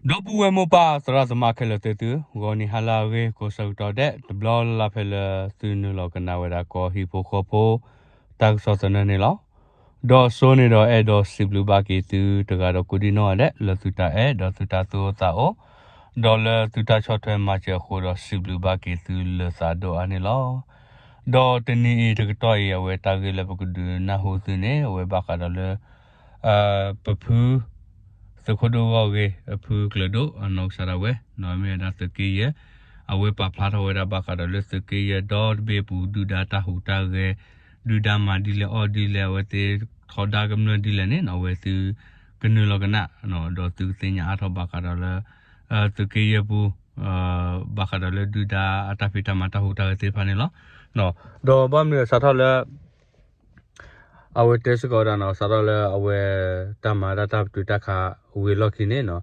ဒီပုၢ်ဝဲၢ်မိၢ်ပၢ်သရၣ်သမါခဲလၢာ်သ့ၣ်သု, ဂီၤနံၤဟါလၢအဂ့ၤ ကိးဆၢကတီၢ်ဒဲး တဘျီလၢ်လၢ်ဖဲလၢသုနုာ်လီၤကနၣ်ဝဲဒၣ်ကီၢ်ဟံၣ်ဖိဃီဖိ တၢ်ကစီၣ်သနၢၣ်န့ၣ်လီၤ. ဒီးစိန့ၣ်ဒီးအဲၣ်ဒိးစံးဘျုးဘၣ်က့ၤသုတဂၤဒီးကိးဒံနီၢ်ဂၤဒဲး လၢသုတၢ်အဲၣ်ဒီးသုတၢ်သူၣ်အိၣ်သးအိၣ် ဒီးလၢသုတၢ်ဆီၣ်ထွဲမၤစၢၤအဃိဒီး စံးဘျုးဘၣ်က့ၤသုလၢသးဒိၣ်အါန့ၣ်လီၤ. ဒီးတနံၤအံၤတကတီၢ်အံၤ အဝဲတၢ်ဂ့ၢ်လၢပကဒုးနၢ်ဟူသုန့ၣ် အဝဲဘၣ်ဃးဒီးလၢ ပဖု သုးခိၣ်ဒိၣ်ဂီၢ်ဂ့ၤ အဖုကျၢၤဒိၣ်အနီၢ်ကစၢ်ဒၣ်ဝဲ မ့ၢ်ဝဲဒၣ်သုးက့ယဲၢ် အဝဲပာ်ဖျါထီၣ်ဝဲဒၣ်ဘၣ်ဃးဒီးလၢသုးက့ယဲၢ်ဒီတဘ့ၣ်အပူၤ ဒုၣ်ဒါတၢ်ဟူးတၢ်ဂဲၤ ဒုၣ်ဒါမၤဒ်လဲၣ်အီၣ်ဒ်လဲၣ် အဝဲသ့ၣ်ထီဒါကမျၢၢ်ဒ်လဲၣ်န့ၣ် အဝဲသုကနုာ်လီၤကနၣ် ဒီးသုကသ့ၣ်ညါအါထီၣ်ဘၣ်ဃးဒီးလၢ သုးက့ယဲၢ်ပူၤ ဘၣ်ဃးဒီးလၢဒုၣ်ဒါအတၢ်ဖံးတၢ်မၤတၢ်ဟူးတၢ်ဂဲၤသ့ၣ်တဖၣ်န့ၣ်လီၤ. ဒီးဘၣ်မနုၤစးထီၣ်လၢ အဝဲတဲစ့ၢ်ကီးဝဲဒၣ်နီၤ စးထီၣ်လၢအဝဲ တၢ်မၤတၢ်တၢ်ပတုာ်တၢ်ခးဝံၤအလီၢ်ခံန့ၣ်နီၤ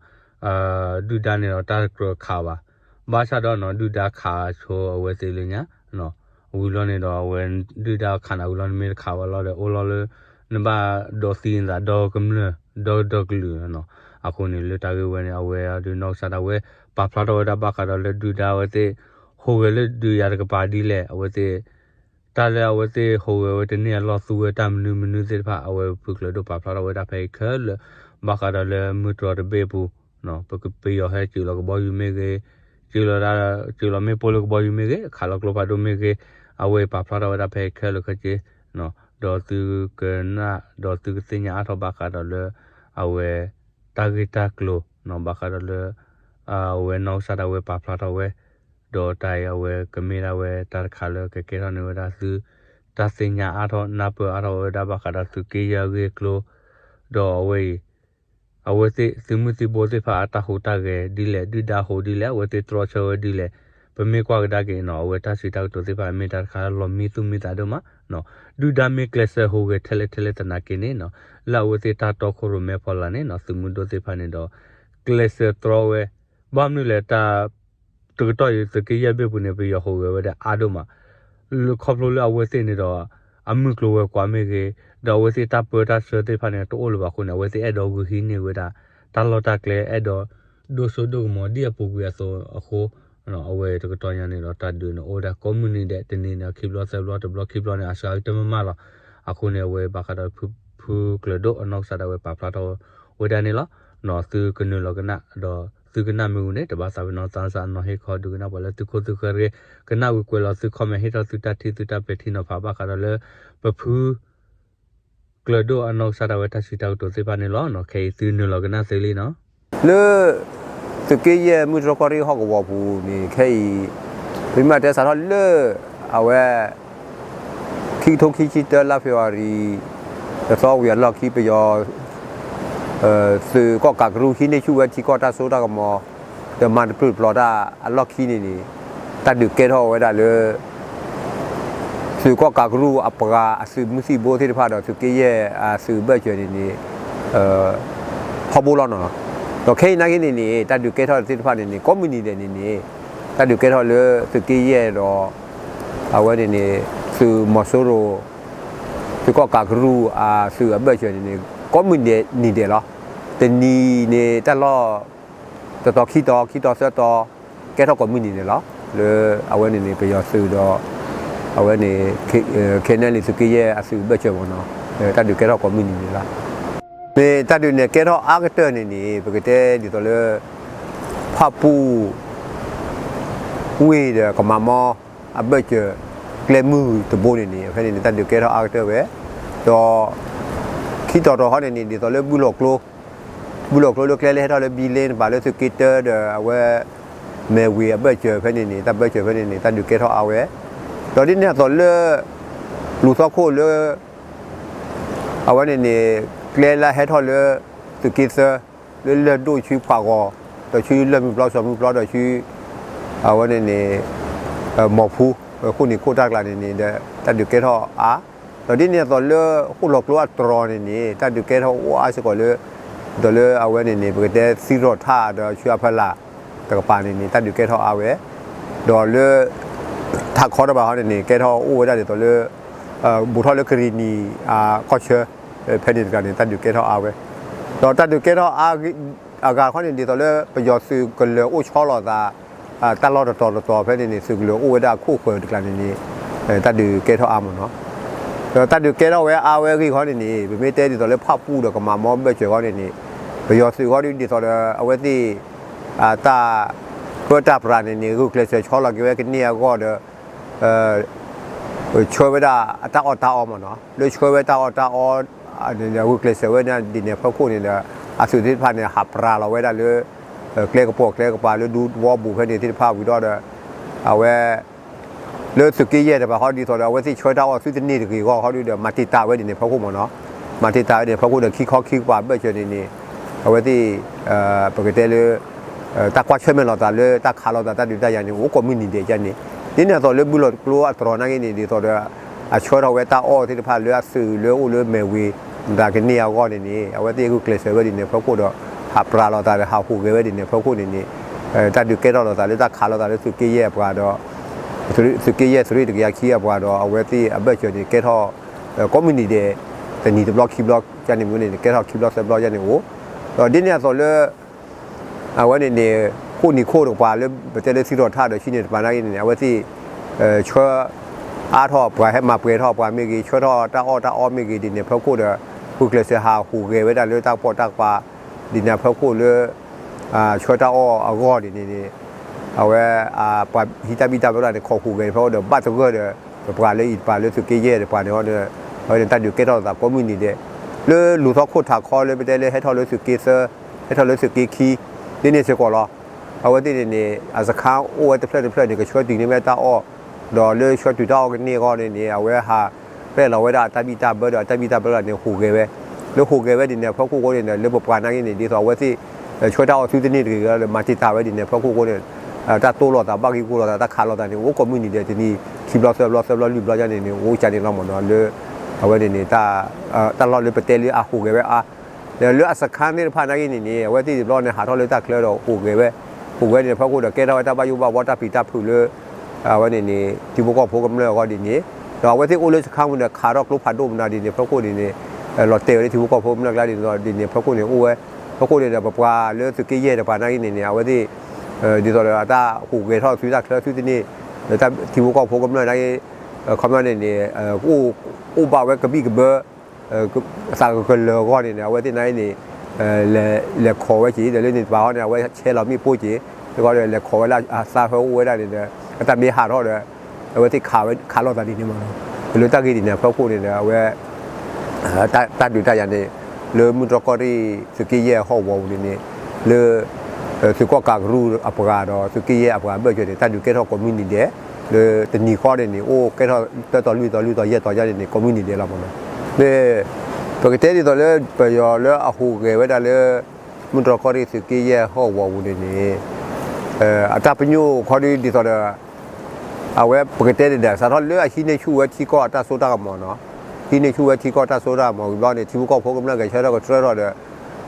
ဒုၣ်ဒါန့ၣ်ဒီးတၢ်တကြၢးခးဘၣ်. ဘၣ်ဆၣ်ဒီးနီၤ ဒုၣ်ဒါခးဆိအဝဲသ့ၣ်လၢညါ ဝံၤလီၤန့ၣ်ဒီးအဝဲ ဒုၣ်ဒါခးနၤဝံၤလီၤ နမ့ၢ်တခးဝဲလီၤဒီး အိၣ်လီၤလၢ နဘၣ်ဒိးသံနသးဒီကမျၢၢ် ဒီဒီကလုာ်နီၤ. အဃိန့ၣ်လၢတၢ်ဂ့ၢ်ဝဲန့ၣ် အဝဲဒုးနီၢ်ကစၢ်ဒၣ်ဝဲ ပာ်ဖျါထီၣ်ဝဲဒၣ်ဘၣ်ဃးဒီးလၢဒုၣ်ဒါအဝဲသ့ၣ် ဟူးဂဲၤလၢဒုးယၤတကပၤဒ်လဲၣ် အဝဲသ့ၣ် တၢ်လၢအဝဲသ့ၣ်ဟူးဂဲၤဝဲတန့ၢ်အလီၢ်သူဝဲတၢ်မနုၤမနုၤသ့ၣ်တဖၣ် အဝဲဖုကျၢၤဒိၣ်ပာ်ဖျါထီၣ်ဝဲဒၣ်ဖဲအံၤခဲလၢာ် ဘၣ်ဃးဒီးလၢမုၢ်တြီၤတဘ့ၣ်အပူၤ ပကပယီၤဟဲစၢၤလီၤကဘီယူၤမ့ၢ်ဂ့ၤ, စၢၤလီၤဒၣ် စၢၤလီၤမ့ၣ်ပိၢ်လၢကဘီယူၤမ့ၢ်ဂ့ၤ, ခးလီၤကျိဖးဒိၣ်မ့ၢ်ဂ့ၤ, အဝဲပာ်ဖျါထီၣ်ဝဲဒၣ်ဖဲအံၤခဲလၢာ်ခဲဆ့ ဒီးသုကနၣ် ဒီးသုကသ့ၣ်ညါအါထီၣ်ဘၣ်ဃးဒီးလၢ အဝဲ တၢ်ဂ့ၢ်တၢ်ကျိၤ ဘၣ်ဃးဒီးလၢ အဝဲနီၢ်ကစၢ်ဒၣ်ဝဲပာ်ဖျါထီၣ်ဝဲ, ဒီးတၢ်အံၤအဝဲကမ့ၢ်ဒၣ်ဝဲတၢ်တခါလၢကကဲထီၣ်န့ၢ်ဝဲဒၣ်သု တၢ်သ့ၣ်ညါအါထီၣ်နၢ်ပၢၢ်အါထီၣ်ဝဲဒၣ်ဘၣ်ဃးဒီးသုးက့ယဲၢ်အဂ့ၢ်အကျိၤ, ဒီးအဝဲအံၤ အဝဲသ့ၣ်သုးမုၢ်သံၣ်ဘိသ့ၣ်တဖၣ်အတၢ်ဟူးတၢ်ဂဲၤဒ်လဲၣ်, ဒုၣ်ဒါဟူးဒ်လဲၣ်, အဝဲသ့ၣ်တြီဆၢဝဲဒ်လဲၣ်, ပမ့ၢ်ကွၢ်ကဒါက့ၤနီၤ အဝဲတၢ်စံးတၢ်ကတိၤသ့ၣ်တဖၣ် မ့ၢ်တၢ်တခါလၢလီၤမံသူၣ်မံသးဒိၣ်မး, ဒုၣ်ဒါမ့ၢ်ကျဲးစၢးဟူးဂဲၤထဲလဲၣ်ထဲလဲၣ်သနာ်က့န့ၣ်နီၤ လၢအဝဲသ့ၣ်တၢ်တီခိၣ်ရိၣ်မဲဖီလာ်န့ၣ်နီၤ သုးမုၢ်ဒိၣ်သ့ၣ်တဖၣ်န့ၣ်ဒီး ကျဲးစၢးတြီဝဲ, ဘၣ်မနုၤလဲၣ်တၢ် တကတီၢ်အံၤသုးက့ယဲၢ်ဘ့ၣ်ပူၤန့ၣ် ပယီၤဟူးဂဲၤဝဲဒၣ်အါဒိၣ်မး လၢခီဖျိလၢအဝဲသ့ၣ်န့ၣ်ဒီး အမုၢ်ကျိၤဝဲၤကွာ်မ့ၢ်ဂ့ၤ, ဒီးအဝဲသ့ၣ်တၢ်ပၢတၢ်ဆှၢသ့ၣ်တဖၣ်န့ၣ် တအိၣ်လၢၤဘၣ်အဃိန့ၣ် အဝဲသ့ၣ်အဲၣ်ဒိးဂုာ်ဟံးန့ၢ်ဝဲဒၣ် တၢ်လီၢ်တၢ်ကျဲ အဲၣ်ဒိးဒိၣ်စိဒိၣ်ကမီၤဒ်အပူၤကွံာ်အသိးအဃိ, အဝဲတကတီၢ်ညါန့ၣ်ဒီး တၢ်ဒုးန့ၣ်အိၣ်ဝဲဒၣ်ကိးမုၢ်နံၤဒဲး တနံၤန့ၣ် ခံဘျီသၢဘျီတဘျီခံဘျီန့ၣ် အစှၤကတၢၢ်မးမးလီၤ. အဃိန့ၣ်အဝဲဘၣ်ဃးဒီးဖုကျၢၤဒိၣ်အနီၢ်ကစၢ်ဒၣ်ဝဲပာ်ဖျါထီၣ်ဝဲဒၣ်န့ၣ်လီၤ. သုကနုာ်လီၤကနၣ် ဒီးသုကနၣ်မ့ၢ်ဝံၤန့ၣ် တဘၣ်သးပ့ၤနီၣ်သးစၢ်နီၢ်ဟ့ၣ်ခီဒုးကနၣ်ပှၤလၢသုခိၣ်သုဃၢၤတဂ့ၤ, ကနၣ်ဝံၤကွဲးလီၤသု comment ဟ့ၣ်ထီၣ်သုတၢ်ထံၣ်သုတၢ်ပဲာ်ထံနီၤဖးဘၣ်ဃးဒီးလၢ ပဖု ကျၢၤဒိၣ်အနီၢ်ကစၢ်ဒၣ်ဝဲတၢ်စံးတၢ်ကတိၤသ့ၣ်တဖၣ်န့ၣ်လီၤ. ခဲအံၤသုနုာ်လီၤကနၣ်သ့လံနီၤ. လၢ သုးက့ယဲၢ်မုၢ်တြီၤကီၢ်ရ့ၣ်ဟီၣ်ကဝီၤပူၤန့ၣ် ခဲအံၤ ပမ့ၢ်တဲစးထီၣ်လၢ အဝဲ ခံကထိခံဆံတၢ လါ February တသီဝံၤအလီၢ်ခံ ပယီၤ သုးကီၣ်ကးကရူၢ်ဟံးန့ၢ်ဆူၣ်ဝဲထံကီၢ်တၢ်စိတၢ်ကမီၤ ဒီးမၤတပျုာ်တပျီၤတၢ်အလီၢ်ခံန့ၣ်န့ၣ် တၢ်ဒုးကဲထီၣ်ဝဲဒၣ်လၢ သုးကီၣ်ကးကရူၢ်အပှၤအသုးမုၢ်သံၣ်ဘိသ့ၣ်တဖၣ်ဒီးသုးက့ယဲၢ်အသုးအဘၢၣ်စၢၤန့ၣ်န့ၣ် ထီဘိလီၤနီၤ. ဒီးခဲအံၤနာ်က့န့ၣ်န့ၣ် တၢ်ဒုးကဲထီၣ်သ့ၣ်တဖၣ်န့ၣ်န့ၣ် ကိးမုၢ်နံၤဒဲးန့ၣ်န့ၣ် တၢ်ဒုးကဲထီၣ်လၢသုးက့ယဲၢ်ဒီး အဝဲန့ၣ်န့ၣ် သုးမီၤစိရိၤ သုးကီၣ်ကးကရူၢ်အသုးအဘၢၣ်စၢၤန့ၣ်န့ၣ် ကိးမုၢ်နံၤဒဲးလီၤ. တနံၤန့ၣ်တၢ်လီၢ် တတီၤခံတီၤ ခံတီၤသၢတီၤ ကဲထီၣ်ကိးမုၢ်နံၤန့ၣ်လီၤ. လၢအဝဲန့ၣ်န့ၣ် ပယီၤသုးဒီး အဝဲန့ၣ် ခဲန့ၣ်လံ သုးက့ယဲၢ်အသုးအဘၢၣ်စၢၤမ့ၢ်နီၤ တၢ်ဒုးကဲထီၣ်ကိးမုၢ်နံၤန့ၣ်လီၤ. မ့ၢ်တၢ်ဒုးန့ၣ်ကဲထီၣ်အါကတၢၢ်န့ၣ်န့ၣ် ပကတဲဒ်သိးလၢ ဖၣ်ပူၣ် ဝ့ၢ်ဒီးကမၤမီ အဘၢၣ်စၢၤ ကျဲမုၢ်တဘိန့ၣ်န့ၣ် ဖဲန့ၣ်န့ၣ် တၢ်ဒုးကဲထီၣ်အါကတၢၢ်ဝဲ, ဒီး ခံတီၤတီၤဟီန့ၣ်န့ၣ် ဒ်သိးလၢဘုလီၤကျိ ဘုလီၤကျိလၢကျဲလၢဟဲထီၣ်လၢဘံလ့တပၤလၢသုးက့တၢဒီးအဝဲ မဲၢ်ဝ့ၤအဘၢၣ်စၢၤဖဲန့ၣ်န့ၣ် တၢ်ဘၢၣ်စၢၤဖဲန့ၣ်န့ၣ် တၢ်ဒုးကဲထီၣ်အါဝဲ, ဒီးဒ်န့ၣ်အသိးလၢ လူၤသီခိၣ်လၢ အဝဲန့ၣ်န့ၣ် ကျဲလၢဟဲထီၣ်လၢ သုးက့သၢ လၢလၢၢ်ဒိၣ်ဆူဖးဂီၤ ဒီးဆူလၢၢ်မုၢ်ပျီစီၤမုၢ်ပျီဒီးဆူ အဝဲန့ၣ်န့ၣ် မီၤဖူ ခိၣ်နံၤခိၣ်တၢ်ကျါန့ၣ်န့ၣ်ဒီး တၢ်ဒုးကဲထီၣ်အါ, ဒီးဒ်န့ၣ်အသိးလၢဃိၣ်လီၤကျိအတြီၤန့ၣ်န့ၣ် တၢ်ဒုးကဲထီၣ်အိၣ်အါစ့ၢ်ကီးလၢ ဒီးလၢအဝဲန့ၣ်န့ၣ် ပကတဲသံရီၣ်ထၣ်ဒီးဆူအဖီလာ်တကပၤန့ၣ်န့ၣ် တၢ်ဒုးကဲထီၣ်အါဝဲ, ဒီးလၢ ထးခီတဘၣ်ဟီန့ၣ်န့ၣ် ကဲထီၣ်အိၣ်ဝဲဒၣ်ဒ်သိးလၢ ဘူးထီၣ်လၢကရံၣ်နံၤအကီၢ်ဆၢ ဖဲန့ၣ်တကးန့ၣ် တၢ်ဒုးကဲထီၣ်အါဝဲ, ဒီးတၢ်ဒုးကဲထီၣ်အါ အဂၤခီန့ၣ် ဒ်သိးလၢပယီၤသုးကလၢၤအိၣ်ဆီလီၤသး တၢ်လီၢ်တတီၤတတီၤဖဲန့ၣ်န့ၣ် သုးကလၢၤအိၣ်ဝဲဒၣ်အခိၣ်ဃၢၤတကျါန့ၣ်န့ၣ် တၢ်ဒုးကဲထီၣ်အါမးနီၤ. ဒီးတၢ်ဒုးကဲထီၣ်ဝဲအါဝဲအဂ့ၢ်ခီန့ၣ်န့ၣ် ပမ့ၢ်တဲဒ်သိးလၢဖၣ်ပူၣ်ဒီးကမၤမီဘၢၣ်စၢၤခီန့ၣ်န့ၣ် ပယီၤသုးခီဒ်သိးဒီးအဝဲသ့ၣ် တၢ်ပၢတၢ်ပြးန့ၣ်န့ၣ် ဂုာ်ကျဲးစၢးဆီလီၤက့ၤဝဲကန့ၢ်အဂီၢ်ဒီး ဆှၢဝဲဒၣ်အတၢ်အီၣ်တၢ်အီမးနီၤ. လၢဆှၢဝဲတၢ်အီၣ်တၢ်အီ ဂုာ်ကျဲးစၢးဝဲဒၣ်ဒ်န့ၣ်အဖီခိၣ်န့ၣ်ဒီး အသုးသ့ၣ်တဖၣ်န့ၣ် ဟးပြးလီၤဝဲဒၣ်လၢ ကျဲကပီၤကျဲကပၤလၢဒူသဝီပူၤဖဲန့ၣ်သ့ၣ်တဖၣ်ဝံၤဒီး အဝဲ လၢသုးက့ယဲၢ်တပၤဃီဒ်သိးဒီး အဝဲသ့ၣ်ဆှၢတၢ်အီၣ်သုတန့ၢ်တဂ့ၤအဂီၢ်ဃီဒီး မၤတံာ်တာ်ဝဲဒ်န့ၣ်အဖီခိၣ်မးနီၤ. မၤတံာ်တာ်ဝဲဒ်န့ၣ်အဖီခိၣ်ဒီး ခံခီခံကပၤဘၢၣ်စၢၤန့ၣ်န့ၣ် အဝဲသ့ၣ် ပကတဲလၢ တၢ်ကွၢ်ဆၢၣ်မဲာ်လိာ်သးလၢတၢ်ခးလိာ်သးတၢ်ဒုးတၢ်ယၤန့ၣ် အိၣ်ကိးမုၢ်နံၤဒဲးကန့ၣ် ဒ်န့ၣ်အသိးလၢဘုလီၤကျိအတြီၤနာ်က့န့ၣ် ဒ်သိးဒီး အဆှၢထီၣ်ဝဲတၢ်အီၣ်သ့ၣ်တဖၣ်လၢအသုးလၢအိၣ်လၢမဲာ်ဝ့ၤ မတၤကန့ၢ်အဂီၢ်န့ၣ်န့ၣ် အဝဲသ့ၣ်ဂုာ်ကျဲးစၢးဝဲဒ်န့ၣ်အဖီခိၣ်ဒီး ဟးပြးလိာ်သးဒီးဟးဟူးဂဲၤဝဲဒ်န့ၣ်အဖီခိၣ်န့ၣ်န့ၣ် တၢ်ဒုးကဲထီၣ်လိာ်သးလၢတၢ်ခးလိာ်သးလၢသုးက့ယဲၢ်အပှၤဒီး သုးက့ယဲၢ်သုးရ့ၣ်တကယၤခံအပှၤဒီး အဝဲသ့ၣ်အဘၢၣ်စၢၤန့ၣ် ကဲထီၣ် ကိးမုၢ်နံၤဒဲး တနံၤတဘျီခံဘျီကန့ၣ်မ့ၢ်န့ၣ် ကဲထီၣ်ခံဘျီသၢဘျီကန့ၣ်အိၣ် ဒီးဒ်န့ၣ်အသိးလၢ အဝဲန့ၣ်န့ၣ် ဃိၣ်နံၤခိၣ်တကပၤလၢ ပတဲလၢသံတီၤထၣ်ဒီးဆံးန့ၢ်တပၤနာ်က့န့ၣ်န့ၣ် အဝဲသ့ၣ် ဆှၢ အါထီၣ်ပှၤဟဲမၤပှဲၤထီၣ်ပှၤမ့ၢ်ဂ့ၤ ဆှၢထီၣ်တၢ်အီၣ်တၢ်အီမ့ၢ်ဂ့ၤ ဒ်န့ၣ်အဖီခိၣ်ဒီး ဂုာ်ကျဲးစၢးဟးဟူးဂဲၤဝဲဒၣ်လၢတၢ်ကပိာ်တၢ်ကပၤ ဒ်န့ၣ်အဖီခိၣ်လၢ ဆှၢတၢ်အီၣ်အဂီၢ်ဒ်န့ၣ်န့ၣ် အဝဲ ပှၤဟံးတၢ်ဘံၣ်တၢ်ဘၢတဖၣ်န့ၣ် ခိးဟူးဂဲၤဖီဒီး ဘၣ်သဂၢၢ်ဒီး ပပှၤလၢအံၤတပၤလၢသုးက့ယဲၢ်တပၤန့ၣ်ဒီး အဝဲန့ၣ်တၢ်ဒုးကဲထီၣ်လိာ်သးကိးမုၢ်နံၤဒဲး လၢလူၤသီခိၣ်ထးခီလၢပတဲလၢဟဲထီၣ်လၢသုးက့သၢ ဟဲထီၣ်လၢသုးက့ခံ ဒ်န့ၣ်စ့ၢ်ကီးလီၤ. အဝဲသ့ၣ်န့ၣ်န့ၣ် အစခါအိၣ်ဝဲတဖျၢၣ်တဖျၢၣ်န့ၣ် ကဆှၢတုၤန့ၢ်ဝဲတၢ်အီၣ် ဒီးလၢဆှၢတုၤတၢ်အီၣ်ကန့ၢ်အဂီၢ်န့ၣ်န့ၣ် အဝဲဟး ပဲၣ်လီၤဝဲဒၣ်အတၢ်ဘံၣ်တၢ်ဘၢဒီးအတၢ်ဘံၣ်တၢ်ဘၢတဖၣ်န့ၣ် ဟူးဂဲၤဝဲ လၢဟူးဂဲၤဝဲဒ်န့ၣ်အဖီခိၣ်အဃိန့ၣ်ဒီး လၢပပှၤနာ်က့န့ၣ် ဒ်သိးအဝဲသ့ၣ် ဆှၢတၢ်အီၣ်သုတန့ၢ်တဂ့ၤဒီး မၤတံာ်တာ်ဝဲဒ်န့ၣ်အဖီခိၣ်အဃိန့ၣ် တၢ်တိလိာ်သးဘၣ်ဂ့ၢ်ဂီၢ်လိာ်သး တၢ်ခးလိာ်သးန့ၣ် အိၣ်ကိးမုၢ်နံၤဒဲး တနံၤခံဘျီသၢဘျီသၢဘျီလွံၢ်ဘျီဒ်န့ၣ်န့ၣ် အိၣ်ကန့ၣ်လီၤမးနီၤ လၢ အဝဲန့ၣ်န့ၣ် တၢ်လီၢ်လၢပတဲလၢအဟူးဂဲၤဝဲအါ ဒီးလၢအစခါသ့ၣ်တဖၣ်နာ်က့န့ၣ်န့ၣ် အဝဲသ့ၣ်တဘျီန့ၣ် ဟးထီၣ်လၢတၢ်ချၢဒီးဟူးဂဲၤဝဲ ဟူးဂဲၤန့ၣ်အဖီခိၣ်ဒီး ကဲထီၣ်ဝဲတၢ်ဘၣ်ယိၣ်ဘၣ်ဘှီတၢ်ပျံၤတၢ်ဖုးလၢ အဝဲန့ၣ်န့ၣ် ထံဖိကီၢ်ဖိကမျၢၢ်အဂီၢ်ဒ်န့ၣ် ဒီးအဝဲသ့ၣ်အိၣ်လၢစခါမူဒီး ခးထီၣ်ကျိဖးဒိၣ်မနုၤဒ်န့ၣ်အဖီခိၣ်န့ၣ်န့ၣ် လီၤတဲာ်ဝဲလၢထံဖိကီၢ်ဖိကမျၢၢ်ကျါဒ်န့ၣ် ဒ်န့ၣ်အဖီခိၣ်န့ၣ် အိၣ်ဝဲ အဖီခိၣ်န့ၣ်ဒီး ပပှၤလၢသုးက့ယဲၢ်တပၤနာ်က့န့ၣ်န့ၣ် အဝဲသ့ၣ် ဒ်သိးဒီးအတၢ်ဟူးဂဲၤထီၣ်သုတၢ်ချၢသုတန့ၢ် ဒီးထံဖိကီၢ်ဖိကမျၢၢ်နာ်က့ ခီပညီန့ၣ်န့ၣ် အိၣ်ဘၣ်ဝဲကဘံၣ်ကဘၢ သးကကလၢၤအဂီၢ်န့ၣ်န့ၣ် အဝဲသ့ၣ်နာ်က့န့ၣ် လဲၤခိးဝဲက့ၤ ဒီးလၢန့ၣ်တပၤဃီန့ၣ် အဝဲဆဲးလီၤမ့ၣ်ပိၢ်က့ၤ ဒီးလဲၤခိးဝဲလၢအသးဟၢအိၣ်ဝဲဒၣ်န့ၣ်ဒီး အတၢ်မ့ၢ်ဟးထီၣ်ဒီး အဝဲသ့ၣ်ခးလိာ်သးဒ်န့ၣ်မး လၢတၢ်ဂ့ၢ်ဒ်န့ၣ်အဖီခိၣ်န့ၣ်ဒီး အဝဲ တၢ်ဒုးတၢ်ယၤန့ၣ် လၢမုၢ်တြီၢ်ကီၢ်ရ့ၣ်သုးက့ယဲၢ်ဟီၣ်ကဝီၤပူၤန့ၣ်န့ၣ် လၢ သုးကီၣ်ကးကရူၢ်အပှၤဒီးသုးက့ယဲၢ်အပှၤဘၢၣ်စၢၤန့ၣ် တၢ်ဒုးကဲထီၣ်ကိးမုၢ်နံၤဒဲး လၢတနံၤဃီန့ၣ်န့ၣ် အိၣ်ကဲထီၣ်တၢတီၤလွံၢ်တီၤလွံၢ်တီၤယဲၢ်တီၤယဲၢ်န့ၣ်န့ၣ် ကိးမုၢ်နံၤဒဲးလီၤမးနီၤ မ့ၢ် ပကတဲဒ်သိးလၢပယီၤလၢအဟူးဂဲၤဝဲဒၣ်လၢ မုၢ်တြီၢ်ကီၢ်ရ့ၣ်သုးက့ယဲၢ်ဟီၣ်ကဝီၤပူၤန့ၣ်န့ၣ် အတၢ်ပညိၣ်ခီဒ်သိးဒီး အဝဲပကတဲဒ်ဒီး စးထီၣ်လၢအဟံးန့ၢ်ဆူၣ်ဝဲထံကီၢ်အတၢ်စိတၢ်ကမီၤနီၤ, ဟံးန့ၢ်ဆူၣ်ဝဲထံကီၢ်တၢ်စိတၢ်ကမီၤဝံၤဘျီန့ၣ် ထံဖိကီၢ်ဖိကမျၢၢ်ဂဲၤဆၢထၢၣ်ကတြၢထီၣ်ဒီး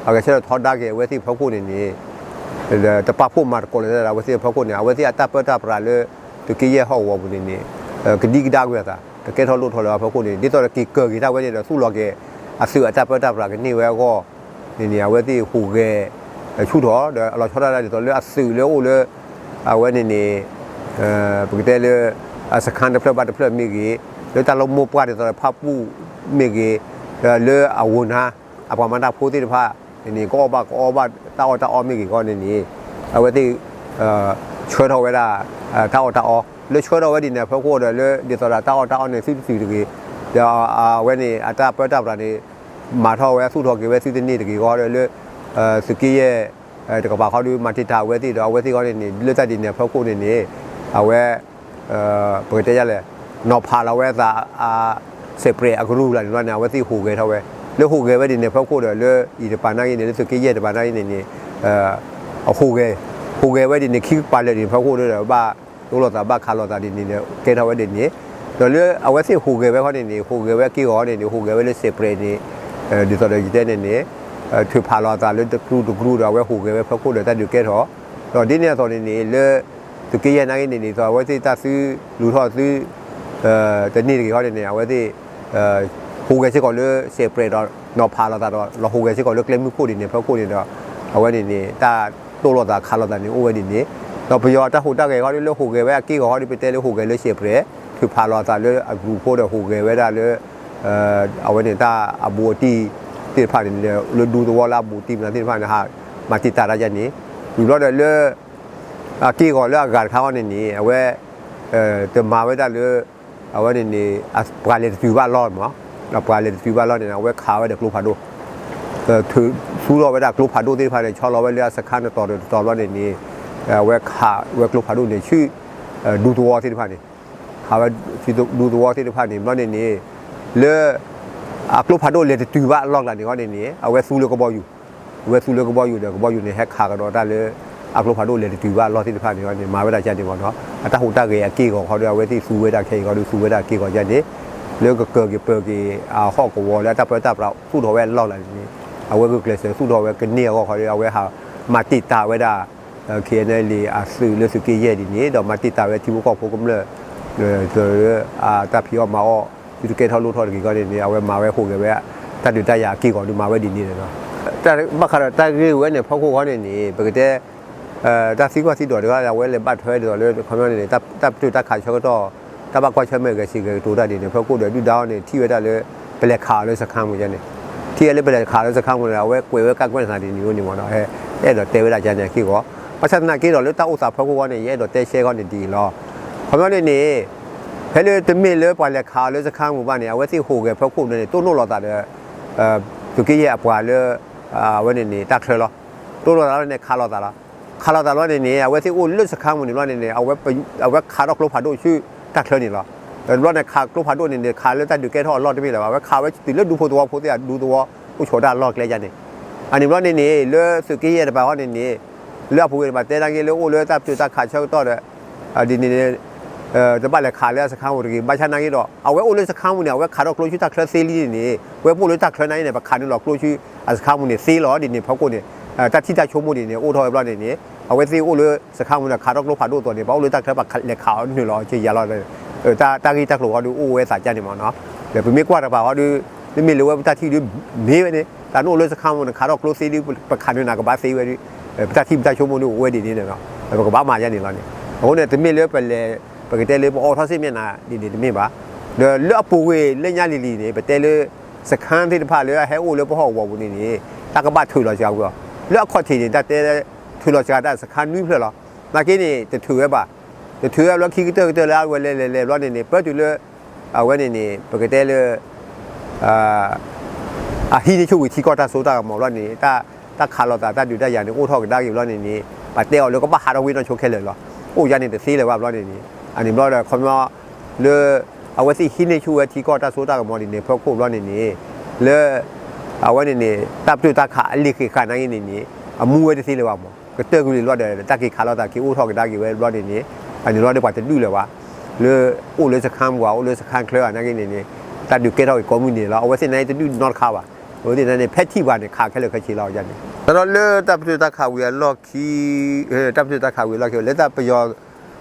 အဂဲၤဆၢထၢၣ်ထီဒါက့ၤအဝဲသ့ၣ်အဖီခိၣ်န့ၣ်န့ၣ် တပာ်ဖှိၣ်မၤသကိးလၢၤဝဲသ့ၣ်အဖီခိၣ်န့ၣ် အဝဲသ့ၣ်အတၢ်ပၢတၢ်ပြးလၢ သုးက့ယဲၢ်ဟီၣ်ကဝီၤပူၤန့ၣ်န့ၣ် ကဒံကဒါကွံာ်အသး တကဲထီၣ်လိၣ်ထီၣ်လၢၤအဖီခိၣ်န့ၣ် ဒ်သိးဒီးက့ၤကၢၤက့ၤတၢ်ဝဲန့ၣ်ဒီးသူၣ်လီၤက့ၤ အသုးအတၢ်ပၢတၢ်ပြးကန့ၢ်ဝဲအဂီၢ်န့ၣ်န့ၣ် အဝဲသ့ၣ်ဟူးဂဲၤ ဆူၣ်ထီၣ်ဒီးအလီၤဆီဒၣ်တၢ်ဒ်သိးလၢအသုးလၢအိၣ်လၢ အဝဲန့ၣ်န့ၣ် ပကတဲလၢ အစခါတဖျၢၣ်ဘၣ်တဖျၢၣ်မ့ၢ်ဂ့ၤ, လၢတၢ်လီၢ်မိၢ်ပှၢ်ဒ်သိးဒီးဖၣ်ပူၣ်မ့ၢ်ဂ့ၤ, ဒီးလၢအဝိၤနါ အပှၤမၤတၢ်ဖိသ့ၣ်တဖၣ်န့ၣ်န့ၣ် ကအီၣ်ဘၣ်ကအီဘၣ်တၢ်အီၣ်တၢ်အီမ့ၢ်ဂ့ၤအဂီၢ်န့ၣ်န့ၣ် အဝဲသ့ၣ် ဆှၢထီၣ်ဝဲဒၣ် တၢ်အီၣ်တၢ်အီ လၢဆှၢထီၣ်ဝဲဒ်န့ၣ်အဖီခိၣ်ဒီးလၢဒ်သိးဒီးတၢ်အီၣ်တၢ်အီန့ၣ်သုတတုၤတဂ့ၤ, ဒီးအဝဲန့ၣ်အတၢ်ပၢတၢ်ပြးန့ၣ် မၤထီၣ်ဝဲသူၣ်ထီၣ်က့ၤဝဲသုတန့ၢ်တဂ့ၤအဂီၢ်ဒီးလၢ သုးက့ယဲၢ် တကပၤဃီဒီးမၤတံာ်တာ်ဝဲသ့ၣ်ဒီးအဝဲသ့ၣ်အဂီၢ်န့ၣ်န့ၣ် လၢတၢ်ဒ်န့ၣ်အဖီခိၣ်န့ၣ်န့ၣ် အဝဲ ပကတဲယလဲၣ် နီၤဖးလီၤဝဲအသး အ separate အကရူၢ်လၢန့ၣ်လီၤန့ၣ် အဝဲသ့ၣ်ဟူးဂဲၤထီၣ်ဝဲ, လၢဟူးဂဲၤဝဲဒ်န့ၣ်အဖီခိၣ်ဒီးလၢအံၤတပၤနာ်က့န့ၣ် လၢသုးက့ယဲၢ်တပၤနာ်က့န့ၣ်န့ၣ် အဟူးဂဲၤ ဟူးဂဲၤဝဲဒ်န့ၣ်ခံကပၤလၢာ်ဒ်န့ၣ်အဖီခိၣ်ဒီးဘၣ်တိလိာ်သးဘၣ်ခးလိာ်သးဒ်န့ၣ်ဒီးကဲထီၣ်ဝဲဒ်န့ၣ်, ဒီးလၢအဝဲသ့ၣ်ဟူးဂဲၤဝဲခီန့ၣ်န့ၣ် ဟူးဂဲၤဝဲက့ၢ်ဂီၤန့ၣ်န့ၣ် ဟူးဂဲၤဝဲလၢ separate န့ၣ် ဒ်သိးဒီးယတဲန့ၣ်န့ၣ် ထုးဖးလီၤအသးလၢတကရူၢ်တကရူၢ်ဒီးအဝဲဟူးဂဲၤဝဲဖီခိၣ်ဒီးတၢ်ဒုးကဲထီၣ်, ဒီးဒ်န့ၣ်အသိးန့ၣ်န့ၣ် လၢ သုးက့ယဲၢ်နာ်က့န့ၣ်န့ၣ် အဝဲသ့ၣ်တၢ်သုလူၤထီၣ်သု တန့ၢ်တဂ့ၤခီန့ၣ်န့ၣ် အဝဲသ့ၣ် ဟူးဂဲၤစ့ၢ်ကီးလၢ separate ဒီးနီၤဖးလီၤသးဒီး လီၤဟူးဂဲၤစ့ၢ်ကီးလၢကျဲမုၢ်ခိၣ်ဒ်န့ၣ်အဖီခိၣ်န့ၣ်ဒီး အဝဲန့ၣ်န့ၣ် တၢ်တိၢ်လိာ်သးခးလိာ်သးန့ၣ် အိၣ်ဝဲဒ်န့ၣ်, ဒီးပယီၤတၢ်ဟူးတၢ်ဂဲၤခီဒီး လၢဟူးဂဲၤဝဲအက့ၢ်ဂီၤခီဒီး ပတဲလၢဟူးဂဲၤလၢရှဲးပြဲး ထုးဖးလီၤအသးလၢအကရူၢ်ဖိဒီး ဟူးဂဲၤဝဲဒၣ်လၢ အဝဲန့ၣ်တၢ်အဘူးအတံၢ်သ့ၣ်တဖၣ်န့ၣ် လၢဒူသဝီလၢအဘူးအတံၢ်မနုၤသ့ၣ်တဖၣ်န့ၣ် ဟးမၤတံာ်တာ်တၢ်ယါန့ၣ်, ဝံၤဘျီဒီးလၢ အက့ၢ်ဂီၤလၢအဂၤတခါဃီန့ၣ်န့ၣ် အဝဲ တမၤဝဲဒၣ်လၢ အဝဲန့ၣ်န့ၣ် ပှၤလဲၤတတုၤဘၣ်အလီၢ်မး, ဒီးပှၤလဲၤတတုၤဘၣ်အလီၢ်န့ၣ် အဝဲခးဝဲဒီးကျိဖးဒိၣ် ထုးသူထီၣ်ဝဲဒၣ်ကျိဖးဒိၣ်သ့ၣ်တဖၣ်န့ၣ် ဆီလီၤဝဲလၢအစခါတတီၤဒီးတတီၤဘျီန့ၣ်န့ၣ် အဝဲခးဝဲကျိဖးဒိၣ်န့ၣ် ဆူ ဒူသဝီသ့ၣ်တဖၣ်န့ၣ်, ခးဝဲဒူသဝီသ့ၣ်တဖၣ်န့ၣ် ဘျီန့ၣ်န့ၣ် လၢ အကျိဖးဒိၣ်လဲၤတတုၤဘၣ်အလီၢ်ကျါန့ၣ်ဃီန့ၣ်န့ၣ် အဝဲသူလၢကဘီယူၤ, အဝဲသူလၢကဘီယူၤဒီး ကဘီယူၤန့ၣ် ဟဲခးကဒီးတၢ်လၢ အကျိဖးဒိၣ်လဲၤတတုၤဘၣ်အလီၢ်သ့ၣ်တဖၣ်န့ၣ်န့ၣ် မၤဝဲဒၣ်ကန့ၣ်မးနီၤ, အတၢ်ဟူးတၢ်ဂဲၤအက့ၢ်ဂီၤခီဒီး အဝဲသ့ၣ်သူဝဲဒၣ်ခဲအံၤခီဒီး သူဝဲဒၣ်အက့ၢ်ဂီၤကန့ၣ်, လၢကကၢၤက့ၤပၢၤက့ၤ အဟီၣ်ကဝီၤလၢအတၢ်ပၢတၢ်ပြးသူၣ်ထီၣ်ဝဲအလီၢ်လၢန့ၣ် အဝဲဂုာ်ကျဲးစၢးသူၣ်ထီၣ်ဝဲကန့ၢ်အဂီၢ်ခီဒီး အဝဲဟးမၤတံာ်တာ်ဝဲဒၣ် ခဲအံၤန့ၣ်လံ အသုးလၢသုးက့ယဲၢ်ဒ်န့ၣ် ဒီးမၤတံာ်တာ်ဝဲထံဖိကီၢ်ဖိကမျၢၢ် လၢ အတၢ်ဖံးအီၣ်မၤအီၣ် သုတကဲထီၣ်လိၣ်ထီၣ်တဂ့ၤခီန့ၣ်န့ၣ် အဝဲမၤဝဲဟူးဂဲၤဝဲ တၢ်ဒုးတၢ်ယၤအက့ၢ်ဂီၤဒီးမၤဝဲဒ်န့ၣ်လီၤ. ဘၣ်ဃးဒီးတၢ်ဂ့ၢ်ဝဲန့ၣ် ဖီခိၣ်ခီန့ၣ်န့ၣ် ပကတဲ တၢ်သံကွၢ်သံဒိးတခါ အဝဲလဲၤဘၣ်ထွဲဒ်သိးလၢ ခီပညီန့ၣ်န့ၣ် တၢ်ပတုာ်တၢ်ခးဆၢကတီၢ် တၢ်ဘၣ်ကွၢ်ဆၢၣ်မဲာ်ဂဲၤဆံးဂဲၤကတိၤတၢ်ဒ်န့ၣ် ဖီခိၣ်ဒီးဒုၣ်ဒါအီၤန့ၣ် ထံၣ်ဝဲဒၣ်လၢ ပလဲၤခးအီၤလၢစခါမူၤန့ၣ်, ထံၣ်ဝဲလၢပလဲၤခးအီၤလၢစခါမူၤန့ၣ် အဝဲကွဲးဝဲကၣ်ကွဲၢ်သးဒ်န့ၣ်န့ၣ်မးနီၤ, အဲၣ်ဒိးတဲဝဲဒၣ်ကန့ၣ်အက့ၢ်ဂီၤ, ဘၣ်ဆၣ်သနာ်က့ဒီးလၢတၢ်အိၣ်သးဖီခိၣ်ခီန့ၣ် ယအဲၣ်ဒိးတဲရှဲခီန့ၣ်ဒ်အံၤလီၤ. ခီပညီန့ၣ်န့ၣ် ဖဲလၢတမ့ၢ်လၢပှၤလဲၤခးအီၤလၢစခါမူၤဘၣ်န့ၣ် အဝဲသ့ၣ်ဟူးဂဲၤဖီခိၣ်န့ၣ် တိၢ်နီၣ်လိာ်သးဒီး သုးက့ယဲၢ်အပှၤလၢ အဝဲန့ၣ်န့ၣ် တၢ်ချၢလီၤ. တိၢ်လိာ်သးလီၤန့ၣ် ခးလိာ်သးလီၤ. ခးလိာ်သးလီၤန့ၣ်န့ၣ် အဝဲသ့ၣ်အိၣ်လၢစခါမူၤန့ၣ်ဘျီန့ၣ်န့ၣ် အဝဲခးထီၣ်ကျိဖးဒိၣ်ဆူတၢ်ချၢန့ၣ်လီၤ. တဘျီန့ၣ် ခးကျိဖးဒိၣ်န့ၣ်န့ၣ် ခးလၢတၢ်ဒုးကဲထီၣ်အလီၢ်တမ့ၢ်လၢၤဘၣ်, အဝဲခးဝဲတုၤလၢဒူဖိသဝီဖိသ့ၣ်အဒူသဝီ အိၣ်ဆိးတၢ်အလီၢ်ကျဲယါန့ၣ်, အန့ၣ်ဘျီန့ၣ်န့ၣ် လၢသုးက့ယဲၢ်တပၤဃီန့ၣ်န့ၣ် လၢအပူၤကွံာ်တပၤတဲနာ်က့လၢအိၣ်လၢတၢ်ပတုာ်တၢ်ခးဆၢကတီၢ်ဒီး ဒ်န့ၣ်န့ၣ် တဘၣ်လဲၤခးလၢအစခါမူၤတဂ့ၤ, ဘၣ်ဆၣ်နာ်က့ဒီး အဝဲအိၣ်လၢစခါမူၤန့ၣ် အဝဲခးထီၣ်ကျိဆူတၢ်ချၢသ့လံန့ၣ်န့ၣ် ဝဲပအိၣ်လၢတၢ်ချၢနာ်က့န့ၣ် ပခးနုာ်လီၤကျိဆူအစခါမူၤန့ၣ်သ့လီၤ. ဒ်န့ၣ်ဖီခိၣ်န့ၣ် တၢ်ထံၣ်တၢ်ဆိကမိၣ်ဒ်န့ၣ် အိၣ်ထီၣ်ဝဲဘျီန့ၣ်န့ၣ် အဝဲသ့ၣ်အိၣ်လၢစခါမူၤန့ၣ် ခးထီၣ်ကျိဖးဒိၣ်အသိးန့ၣ် ပှၤအိၣ်လၢတၢ်ချၢ ပလဲၤခးအီၤနုာ်လီၤအီၤက့ၤယါလီၤ. တၢ်ဂ့ၢ်တၢ်ကျိၤဃီဒီးအိၣ်ဝဲသးကန့ၣ်မးနီၤ, ဒီးပမ့ၢ်ကွၢ်တပၤဃီဒီး မ့မ့ၢ်လၢဝဲပတၢ်ထံၣ်ဒုးမ့ၢ်ဝဲန့ၣ် တၢ်နအိၣ်လၢစခါမူၤန့ၣ် ခးထီၣ်ကျိသ့ဒုး ပခးနုာ်နၤကဘၣ်သ့ဝဲဒုး ပတၢ်ထံၣ်ပတၢ်ဆိကမိၣ်ဒုးအိၣ်ဝဲဒ်န့ၣ်န့ၣ်လီၤ. ပကဘၣ်မၤယါန့ၣ်လီၤန့ၣ်, အဃိန့ၣ် တမ့ၢ်လၢပလဲၤ ပကတဲလၢပအိးထီၣ်စ့ၣ်မ့ၢ်နၤဒ်န့ၣ်တမ့ၢ်ဘၣ်. ဒီးလၢအပူၤကွံာ်လၢညါလံၤလံၤန့ၣ် ပတဲလၢ စခါသ့ၣ်တဖၣ်လၢအဟဲအိၣ်လၢပဟီၣ်ကဝီၤပူၤန့ၣ်န့ၣ် တၢ်ကဘၣ်ထုးလီၤစှၤကွံာ်အီၤ, လၢအခီၣ်ထံးန့ၣ် တၢ်တဲ ထုးလီၤစှၤတၢ်စခါနွံဖျၢၣ်လီၤ. နာ်က့န့ၣ် တထုးဝဲဘၣ်, တထုးဝဲဘျီခံကတၢၢ်ကတၢၢ်လၢအဝဲလဲၤလဲၤလဲၤဘျီန့ၣ်န့ၣ် ပၢတုၤလၢ အဝဲန့ၣ်န့ၣ် ပကတဲလၢ အဟံးန့ၢ်ဆူၣ်ဝံၤထံကီၢ်တၢ်စိတၢ်ကမီၤဘျီန့ၣ် တၢ်ခးလိာ်သးတၢ်ဒုးတၢ်ယၤန့ၣ် အိၣ်ထီၣ်ကဒါက့ၤဘျီန့ၣ်န့ၣ် ပှၤတဲအီၤလၢကဘၣ်ဟးထီၣ်ဝံၤနီၢ်ဆိခဲလၢာ်လီၤ. အိၣ်ယါန့ၣ်တသ့လၢၤဘၣ်ဘျီန့ၣ်န့ၣ် အန့ၣ်ဘျီဒီးခီပညီ လၢ အဝဲသ့ၣ်ဟံးန့ၢ်ဆူၣ်ဝဲထံကီၢ်တၢ်စိတၢ်ကမီၤဒ်န့ၣ် ဖၢခိၣ်ဘျီန့ၣ်န့ၣ် လၢ အဝဲန့ၣ်န့ၣ် တၢ်ပတုာ်တၢ်ခးအလံာ်ဃံးဃာ်နာ်က့န့ၣ်န့ၣ် အမူဝဲတသ့လၢၤဘၣ်မး ကတၢၢ်ကွံာ်လံဘျီဒီး တၢ်က့ၤခးလိာ်သးက့ၤအိၣ်ထီၣ်ကဒါက့ၤဝဲဘျီန့ၣ်န့ၣ် အန့ၣ်ဘျီဒီးပှၤတဒုးလၢၤဘၣ် လၢ အိၣ်လၢစခါပူၤ အိၣ်လၢစခါချၢနာ်က့န့ၣ်န့ၣ် တၢ်ဒုးကဲထီၣ်က့ၤကိးမုၢ်နံၤလီၤ. အဝဲသ့ၣ်နာ်က့တဒုးနီတခါဘၣ်. အဝဲသ့ၣ်နာ်က့န့ၣ် ဖဲထံၣ်ပှၤန့ၣ် ခးခဲလၢာ်ခဲဆ့လီၤန့ၣ် ဒီးလၢတၢ်ပတုာ်တၢ်ခးဝံၤအလီၢ်ခံ တၢ်ပတုာ်တၢ်ခးဝံၤအလီၢ်ခံ လၢတၢ်ပယီၤ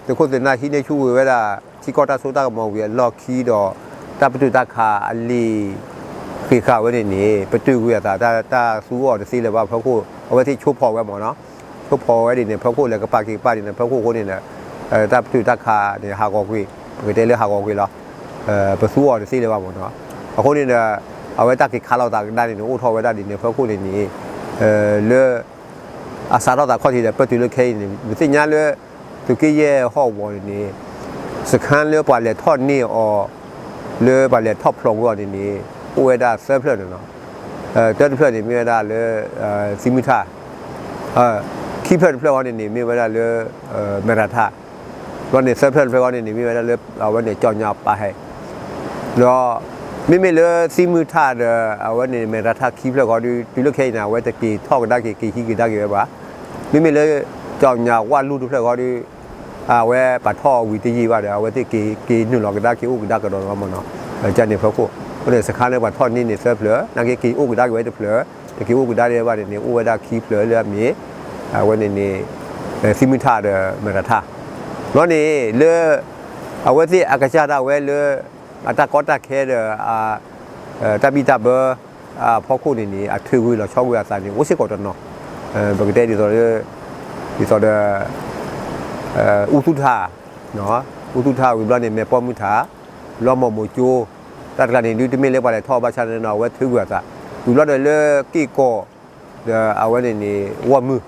သုးခိၣ်သုးနၢ်ဟံးန့ၢ်ဆူၣ်ဝဲဒၣ် ထံကီၢ်တၢ်စိတၢ်ကမီၤဝံၤအလီၢ်ခံဒီး တၢ်ပတုာ်တၢ်ခးအလံာ်ဃံးဃာ်ဝဲန့ၣ်န့ၣ် ပတုာ်ကွံာ်အသး တၢ်သူအီၤတသ့လၢၤဘၣ်ဖၢခိၣ် အဝဲသ့ၣ်ဆိဖီၣ်ဝဲမးနီၤ ဆိဖီၣ်ဝဲဒ်န့ၣ် ဖၢခိၣ်လဲၤကပၤက့ၤကပၤဒ်န့ၣ် ဖၢခိၣ်အဃိန့ၣ်ဒီး တၢ်ပတုာ်တၢ်ခးန့ၣ် ဟးဂီၤကွံာ် ပကတဲလၢဟးဂီၤကွံာ်လီၤ. ပသူအီၤတသ့လၢၤဘၣ်မးနီၤ အဃိန့ၣ်ဒီး အဝဲတၢ်က့ၤခးလိာ်သးကဒါန့ၣ်န့ၣ် အိၣ်ထီၣ်ဝဲဒၣ်ဒ်န့ၣ် ဖၢခိၣ်န့ၣ်န့ၣ် လၢ အစးထီၣ်သးခီၣ်ထံးဒီး ပတုာ်လၢခဲအံၤန့ၣ် ပသ့ၣ်ညါလၢ သုးက့ယဲၢ်ဟီၣ်ကဝီၤန့ၣ်န့ၣ် စခါလၢပှၤလဲၤထီၣ်န့ၢ်အီၤ လၢပှၤလဲၤထီၣ်ဖျိးကွံာ်အီၤန့ၣ်န့ၣ် အိၣ်ဝဲဒၣ်သၢဖျၢၣ်န့ၣ်လီၤ. တၢတဖျၢၣ်န့ၣ်မ့ၢ်ဝဲဒၣ်လၢ သံမုၢ်ထၣ် ခံဖျၢၣ်တဖျၢၣ်ဃီန့ၣ်န့ၣ် မ့ၢ်ဝဲဒၣ်လၢ မဲၢ်ရၤထၣ် ဘျီန့ၣ်သၢဖျၢၣ်တဖျၢၣ်ဃီန့ၣ်န့ၣ် မ့ၢ်ဝဲဒၣ်လၢ အဝဲန့ၣ် ကၠီၣ်ညါပာ်ဟဲ ဒီး မ့မ့ၢ်လၢသံမုၢ်ထၣ်ဒီး အဝဲန့ၣ် မဲၢ်ရၤထၣ်ခံဖျၢၣ်ဃီဒီး တုၤလၢခဲအံၤန့ၣ် အဝဲတက့ၤထီၣ်ကဒါက့ၤ က့ၤဟံးကဒါက့ၤဝဲဘၣ်. မ့မ့ၢ်လၢ ကၠီၣ်ညါဝၣ်လူၢ်တဖျၢၣ်ဃီဒီး အဝဲပာ်ထီၣ်ဝံၤတယံာ်ဘၣ်ဒီး အဝဲသ့ၣ်က့ၤ က့ၤနုာ်လီၤကဒါက့ၤအိၣ်ကဒါကဒီးလီၤမးနီၤ. ကန့ၣ်ဖၢခိၣ် အဃိန့ၣ် စခါလၢပှၤထီၣ်န့ၢ်န့ၣ်သၢဖျၢၣ် နာ်က့က့ၤအိၣ်ကဒါက့ၤဝဲတဖျၢၣ် တက့ၤအိၣ်ကဒါက့ၤဘၣ်န့ၣ်န့ၣ် အိၣ်ဝဲဒၣ်ခံဖျၢၣ်လၢအမ့ၢ် အဝဲန့ၣ်န့ၣ် သံမုၢ်ထၣ်ဒီးမဲၢ်ရၤထၣ် ဘျီန့ၣ်လၢ အဝဲသ့ၣ်အကစၢ်ဒၣ်ဝဲလၢ အတၢ်ကီတၢ်ခဲဒီး တၢ်ဘံၣ်တၢ်ဘၢ အဖီခိၣ်န့ၣ်န့ၣ် အထုးကွံာ်လီၤဆီကွံာ်အသးန့ၣ် အိၣ်စ့ၢ်ကီးတနီၤ. ပကတဲဒ်သိးလၢ ဒ်သိးဒီး အူသူထၣ်, အူသူထၣ်ဝံၤဘျီန့ၣ် မဲာ်ပီမုၢ်ထၣ်, လီမီၢ်မိၢ်ကၠိ, တၢ်တကျါန့ၣ်ဒုးတမ့ၢ်လၢပှၤလဲၤထီၣ်ဘၣ်ဆၣ်န့ၣ်ဒီး အဝဲထုးကွံာ်အသး, ဝံၤဘျီဒီးလၢက့ၢ်ကီၢ် ဒီးအဝဲန့ၣ်န့ၣ် ဝီၢ်မုၢ်,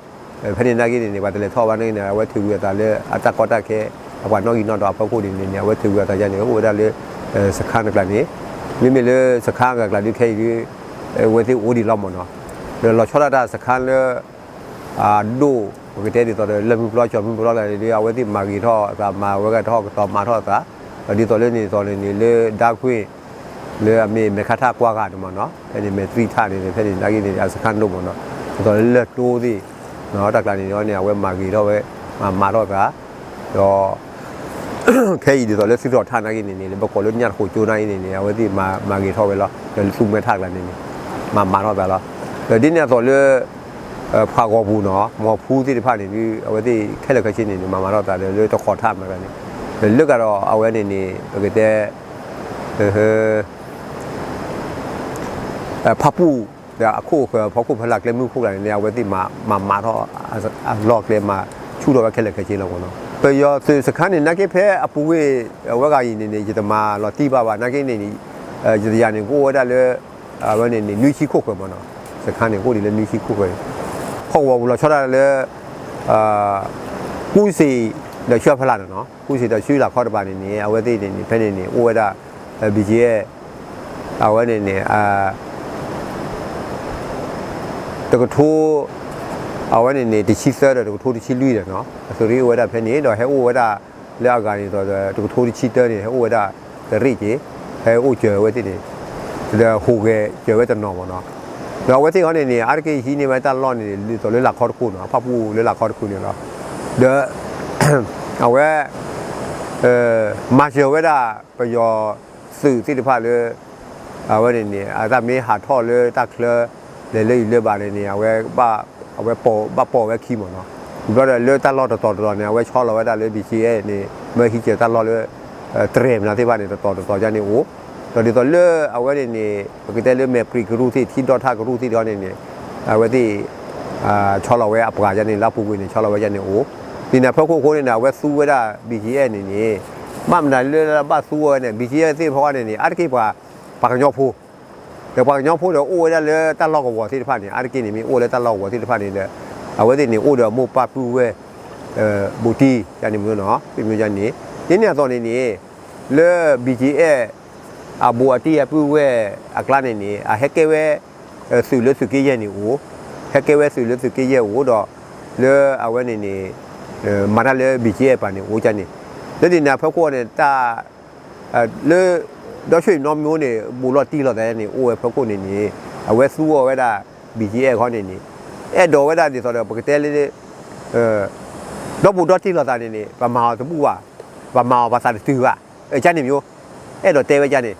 ဖဲန့ၣ်နာ်က့န့ၣ်န့ၣ် ပှၤတလဲၤထီၣ်ဘၣ်နာ်က့န့ၣ် အဝဲထုးကွံာ်အသးလၢအတၢ်ကီတၢ်ခဲ အပှၤနီၣ်ဂံၢ်နီၣ်ဒွးအဖီခိၣ်န့ၣ်န့ၣ် အဝဲထုးကွံာ်အသးယါန့ၣ် အိၣ်ဝဲဒၣ်လၢ စခါတကျါန့ၣ်, မ့မ့ၢ်လၢစခါအဂၤကျါဒုးခဲအံၤဒုး အဝဲသ့ၣ်အိၣ်ဒံးလီၤမ့ၢ်နီၤ, ဒီးလီၤဆီဒၣ်တၢ်စခါလၢ အဒိၣ် ပကတဲဒ်သိးဒီး လၢၢ်မုၢ်ပျီကၠီၤမုၢ်ပျီတကျါန့ၣ်ဒုး အဝဲသ့ၣ်မၤဂ့ၤထီၣ်အသး မၤဝဲဂၤထီၣ်ကတီၤမၤထီၣ်အသး, ဒီးဒ်သိးလၢန့ၣ်သိးန့ၣ်န့ၣ် လၢဒါခွ့ၣ် လၢအမ့ၢ်မဲာ်ခါထၣ်ကွၢ်ဂၤန့ၣ်မ့ၢ်နီၤ, ဖဲန့ၣ်မဲာ်သံထၣ်န့ၣ် ဖဲန့ၣ်နာ်က့န့ၣ် အစခါဒိၣ်မ့ၢ်နီၤ, ဒ်သိးလၢလၢၢ်တိသ့ၣ် တၢ်ကျါန့ၣ်န့ၣ် အဝဲမၤဂ့ၤထီၣ်ဝဲ မၤမၤထီၣ်သး, ဒီး ခဲအံၤဒ်သိးလၢသုးထီၣ်ထၣ်နာ်က့န့ၣ်န့ၣ် လၢပကိးလၢညၣ်တဃိးကၠိနာ်က့န့ၣ်န့ၣ် အဝဲသ့ၣ်မၤဂ့ၤထီၣ်ဝဲလီၤ, ဒီးလၢသူမွဲထၣ်ကျါန့ၣ်န့ၣ် မၤမၤထီၣ်သးလီၤ, ဒီးဒ်န့ၣ်အသိးလၢ ဖးဂီၤပူၤနီၤ မီၤဖူသ့ၣ်တဖၣ်န့ၣ်ဒုး အဝဲသ့ၣ်ခဲလၢာ်ခဲဆ့န့ၣ်န့ၣ် မၤမၤထီၣ်သးဒီးလၢတဃီးထၣ်မၤသးန့ၣ်, ဒီးလၢကဒီးအဝဲန့ၣ်န့ၣ် ပကတဲ ဖၣ်ပူၣ် ဒီးအခိၣ်အဃၢၤဖီခိၣ်ဖီလာ်ကျဲမုၢ်ခိၣ်ကျါန့ၣ်န့ၣ် အဝဲသ့ၣ်မၤမၤထီၣ် အလီၢ်ကျဲမၤဆူၣ်ထီၣ်ဝဲခဲလၢာ်ခဲဆ့လီၤမ့ၢ်နီၤ, ပယီၤသုးစခါန့ၣ် နာ်က့ဖဲအပူၤကွံာ် အဝဲဂၤအံၤန့ၣ်န့ၣ် ယတမၤလီၤတံၢ်ဘၣ်ဘၣ် နာ်က့န့ၣ်န့ၣ် ယတယၤန့ၣ် ကအိၣ်ဝဲဒၣ်လၢ အဝဲန့ၣ်န့ၣ် နွံဆံခိၣ်ဃၢၤမ့ၢ်နီၤ, စခါန့ၣ် ကအိၣ်ဒံးလၢနွံဆံခိၣ်ဃၢၤန့ၣ်, ဟီၣ်ကဝီၤပူၤလီၤဆီဒၣ်လၢ ကူစ့ၣ်ဒီးဆှၢဖလၢ်န့ၣ်နီၤ, ကူစ့ၣ်ဒီးဆှၢလၢ်ခီတပၤန့ၣ်န့ၣ် အဝဲသ့ၣ်န့ၣ်န့ၣ် ဖဲန့ၣ်န့ၣ် အိၣ်ဝဲဒၣ် BGF အဝဲန့ၣ်န့ၣ် တကထိ အဝဲန့ၣ်န့ၣ် တဆံသၢဒီးတကထိတဆံလွံၢ်ဒီးနီၤ, အသုးရ့ၣ်အိၣ်ဝဲဒၣ်ဖဲန့ၣ် ဒီးဟဲအိၣ်ဝဲဒၣ်လၢအဂၤန့ၣ်ဒီး တကထိတဆံတၢန့ၣ် ဟဲအိၣ်ဝဲဒၣ်တရ့ၣ်က့ၤ, ဟဲအိၣ်စၢၤဝဲသ့ၣ်န့ၣ် ဒီးဟူးဂဲၤစၢၤဝဲတနီၤမ့ၢ်နီၤ, ဒီးအဝဲသ့ၣ်ခီန့ၣ်န့ၣ် အါတက့ၢ်ဟံးန့ၢ်ဝဲတၢ်လီၢ်န့ၣ် ဒ်သိးလၢလၢ်ခီတခိၣ်နီၤ, အဖၣ်ပူၣ်လၢလၢ်ခီတခိၣ်န့ၣ်လီၤ, ဒီး အဝဲ မၤစၢၤဝဲဒၣ် ပယီၤသုးသ့ၣ်တဖၣ်လၢ အဝဲန့ၣ်န့ၣ် အတၢ်မ့ၢ်ဟးထီၣ်လၢတၢ်ချၢ လဲၤလၢအံၤလၢဘၣ်န့ၣ်န့ၣ် အဝဲ အဝဲဘၣ်ပိာ်ဝဲခံမ့ၢ်နီၤ, ဘျီဒီးလၢတၢ်လီၢ်တတီၤတတီၤန့ၣ် အဝဲဆီလီၤဝဲဒၣ်လၢ BGF န့ၣ် မၢဟံးစၢၤတၢ်လီၢ်လၢ တြဲၤမနုၤသ့ၣ်တဖၣ်န့ၣ် တတီၤတတီၤဒ်န့ၣ်အိၣ်, ဒီးဒ်သိးလၢအဝဲန့ၣ်န့ၣ် ပကတဲလၢမဲာ်ပြံးကရူၢ်သ့ၣ် ထံဒီၣ်ထၣ်ကရူၢ်သ့ၣ်တဖၣ်န့ၣ်န့ၣ် အဝဲသ့ၣ် ဆီလီၤဝဲအပှၤယါန့ၣ် လၢအပူၤကွံာ်န့ၣ် ဆီလီၤဝဲယါန့ၣ်အိၣ်, ဒ်န့ၣ်အဖီခိၣ်အဃိန့ၣ်န့ၣ် အဝဲသူဝဲဒၣ် BGF န့ၣ်န့ၣ် ဘၣ်မနုၤလၢဘၣ်သူဝဲန့ၣ် BGF သ့ၣ်တဖၣ်န့ၣ်န့ၣ် အါတက့ၢ်ပှၤ ပှၤကညီဖိ ဒီးပှၤကညီဖိဒီးအိၣ်ဝဲဒၣ်လၢတၢ်လီၢ်ကဝီၤသ့ၣ်တဖၣ်န့ၣ် အါတက့ၢ်န့ၣ် မ့ၢ်အိၣ်လၢတၢ်လီၢ်ကဝီၤသ့ၣ်တဖၣ်န့ၣ်ဒီး အဝဲသ့ၣ်န့ၣ် အိၣ်ဒီးအမိၢ်ပၢ်ပုၢ်ဝဲၢ် ဘူးတံၢ်ယါန့ၣ်မ့ၢ်နီၤ မ့ၢ်ယါန့ၣ် ဒ်န့ၣ်အသိးန့ၣ်န့ၣ် လၢ BGF အဘူးအတံၢ်အပုၢ်ဝဲၢ်အကျါန့ၣ်န့ၣ် အဟဲကဲဝဲ သုးလၢသုးက့ယဲၢ်န့ၣ်အိၣ်, ဟဲကဲဝဲသုးလၢသုးက့ယဲၢ်အိၣ်ဒီး လၢအဝဲန့ၣ်န့ၣ် မၤတၢ်လၢ BGF ပၤန့ၣ်အိၣ်ကန့ၣ်, လၢဒ်န့ၣ်အဖီခိၣ်န့ၣ် တၢ် လၢ ဒီဆွေနီၢ်မျိၤန့ၣ် ဘူးလီၤတံၢ်လိာ်သးန့ၣ် အိၣ်ဝဲဖီခိၣ်န့ၣ်န့ၣ် အဝဲသူအီၤဝဲဒၣ် BGF ခီန့ၣ်န့ၣ် အဲၣ်ဒိးဝဲဒၣ်ဒ်သိးဒီး ပကတဲလၢ ဒီဘူးဒီတံၢ်လိာ်သးန့ၣ်န့ၣ် ပမၤအီၤတဘူးဘၣ်, ပမၤအီၤပသးတတုၤဘၣ်, ကန့ၣ်မ့ၢ် အဲၣ်ဒိးတဲဝဲကန့ၣ်,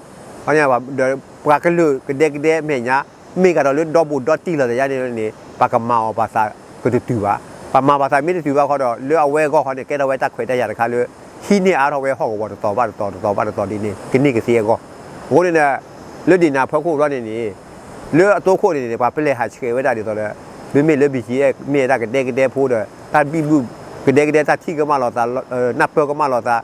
ပှၤကလုာ်ကဒဲကဒဲမဲာ်ညါ မ့ၢ်ကဒီးလၢဒီဘူးဒီတံၢ်လိာ်သးယါန့ၣ်န့ၣ် ပကမၤအီၤပသးကတတုၤဘၣ်, ပမၤပသးမ့ၢ်တတုၤဘၣ်ခီဒီး လၢအဝဲအဂီၢ်ခီန့ၣ် ကဲထီၣ်ဝဲတၢ်ခွဲးတၢ်ယာ်တခါလၢ ဟံးန့ၢ်အါထီၣ်ဝဲဟီၣ်ကဝီၤတတီၤဘၣ်တတီၤ တတီၤဘၣ်တတီၤဒ်န့ၣ် ကန့ၢ်ကသ့အဂီၢ်, အဃိန့ၣ်ဒီး လၢဒ်န့ၣ်အဖီခိၣ်ဘျီန့ၣ်န့ၣ် လၢအတိခိၣ်န့ၣ်န့ၣ် ပှၤပလဲၤဟးဆှဲးဝဲဒၣ်ဒ်သိးဒီး မ့မ့ၢ်လၢ BGF မ့ၢ်ဝဲဒၣ်ကဒဲကဒဲဖိဒီး တၢ်ဘံၣ်ဘုၣ်ကဒဲကဒဲ တၢ်ထံၣ်ကမၣ်လိာ်သး နၢ်ပၢၢ်ကမၣ်လိာ်သး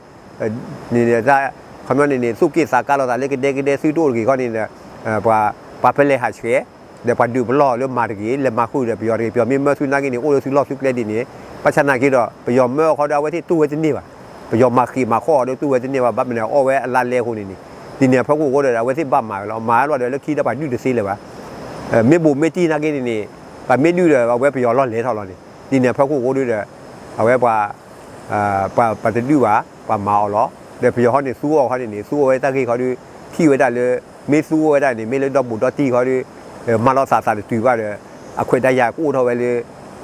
န့ၣ် တၢ်ခီပညီန့ၣ်န့ၣ် သူၣ်က့ၣ်သးကါလိာ်သးလၢကဒဲကဒဲသုတအိၣ်တဂ့ၤခီန့ၣ်ဒီး ပှၤပလဲၤဟးဆှဲး ဒီးပှၤဒုးပလီၢ်လၢမၤတဂ့ၤ လဲၤမၤဃုာ်ဒီး ပယီၤတဂ့ၤ ပယီၤမ့ၢ်မၢသုနာ်က့န့ၣ် အိၣ်လၢသုလီၢ်သုကျဲဒ်န့ၣ် ဘၣ်ဆၣ်နာ်က့ဒီး ပယီၤမၢအီၤခီဒီး အဝဲသ့ၣ်တူၢ်ဝဲတန့ၢ်ဘၣ်, ပယီၤမၤဃံးမၤဃီအီၤဒီးတူၢ်ဝဲတန့ၢ်ဘၣ် ဘၣ်မနုၤအီၣ်ဝဲအလါလဲအဃိန့ၣ်န့ၣ် ဒ်န့ၣ်အဖီခိၣ်အဃိဒီး အဝဲသ့ၣ်ဘၣ်မၤဝဲလီၤ မၤဝဲလီၤဒီးလၢခံဒီးပှၤဒုးတသ့လၢၤဘၣ်, မ့ၢ်ဘူးမ့ၢ်တံၢ်နာ်က့န့ၣ်န့ၣ် ပှၤမ့ၢ်ဒုးဒီး အဝဲပယီၤလီၢ်လဲၤထီၣ်လီၤန့ၣ် ဒ်န့ၣ်အဖီခိၣ်အဃိဒီး အဝဲပှၤ ပှၤတဒုးဘၣ် ပှၤမၤအီၤလီၤ, ဒီးပယီၤခီန့ၣ် သူအီၤခီန့ၣ်န့ၣ် သူအီၤဝဲတၢ်ဂ့ၢ်ခီဒီး ထံၣ်ဝဲဒၣ်လၢ မ့ၢ်သူအီၤဝဲဒၣ်န့ၣ် မ့ၢ်လၢဒီဘူးဒီတံၢ်ခီဒီး မၤလိာ်သးသးတတုၤဘၣ်ဒီး အခွဲးတၢ်ယာ်ကအိၣ်ထီၣ်ဝဲလၢ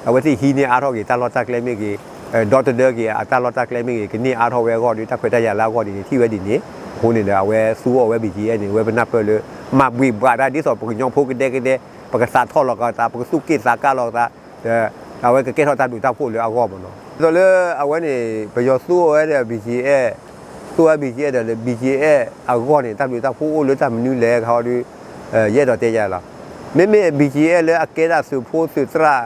အဝဲသ့ၣ်ဟံးန့ၢ်အါထီၣ်က့ၤတၢ်လီၢ်တၢ်ကျဲမ့ၢ်ဂ့ၤ, ဒီတဒၢက့ၤအတၢ်လီၢ်တၢ်ကျဲမ့ၢ်ဂ့ၤ ကန့ၢ်အါထီၣ်ဝဲအဂီၢ်ဒီး တၢ်ခွဲးတၢ်ယာ်လၢအဂီၢ်ဒ်န့ၣ် ထံၣ်ဝဲဒ်န့ၣ်, အဃိန့ၣ်ဒီး အဝဲသူအီၤဝဲ BGF န့ၣ် အဝဲပနၢ်ပၢၢ်လၢ မၤဘှံးဘှးတၢ်ဒ်သိးပကညီဖိကဒဲကဒဲ ပကသးထီၣ်လီၤကသး ပကသူၣ်က့ၣ်သးကါလီၤကသး ဒီး အဝဲကကဲထီၣ်တၢ်ဘျုးတၢ်ဖှိၣ်လၢအဂီၢ်မ့ၢ်နီၤ. ဒ်သိးလၢအဝဲန့ၣ် ပယီၤသူအီၤဝဲဒီး BGF, သူအီၤ BGF ဒီးလၢ BGF အဂီၢ်န့ၣ် တၢ်ဘျုးတၢ်ဖှိၣ်အိၣ်လၢတၢ်မနုၤလဲၣ်ခီဒီး ယအဲၣ်ဒိးတဲယၤလီၤ. မ့မ့ၢ် BGF လၢအကဲဒၣ်သုးဖိသုးသရၣ်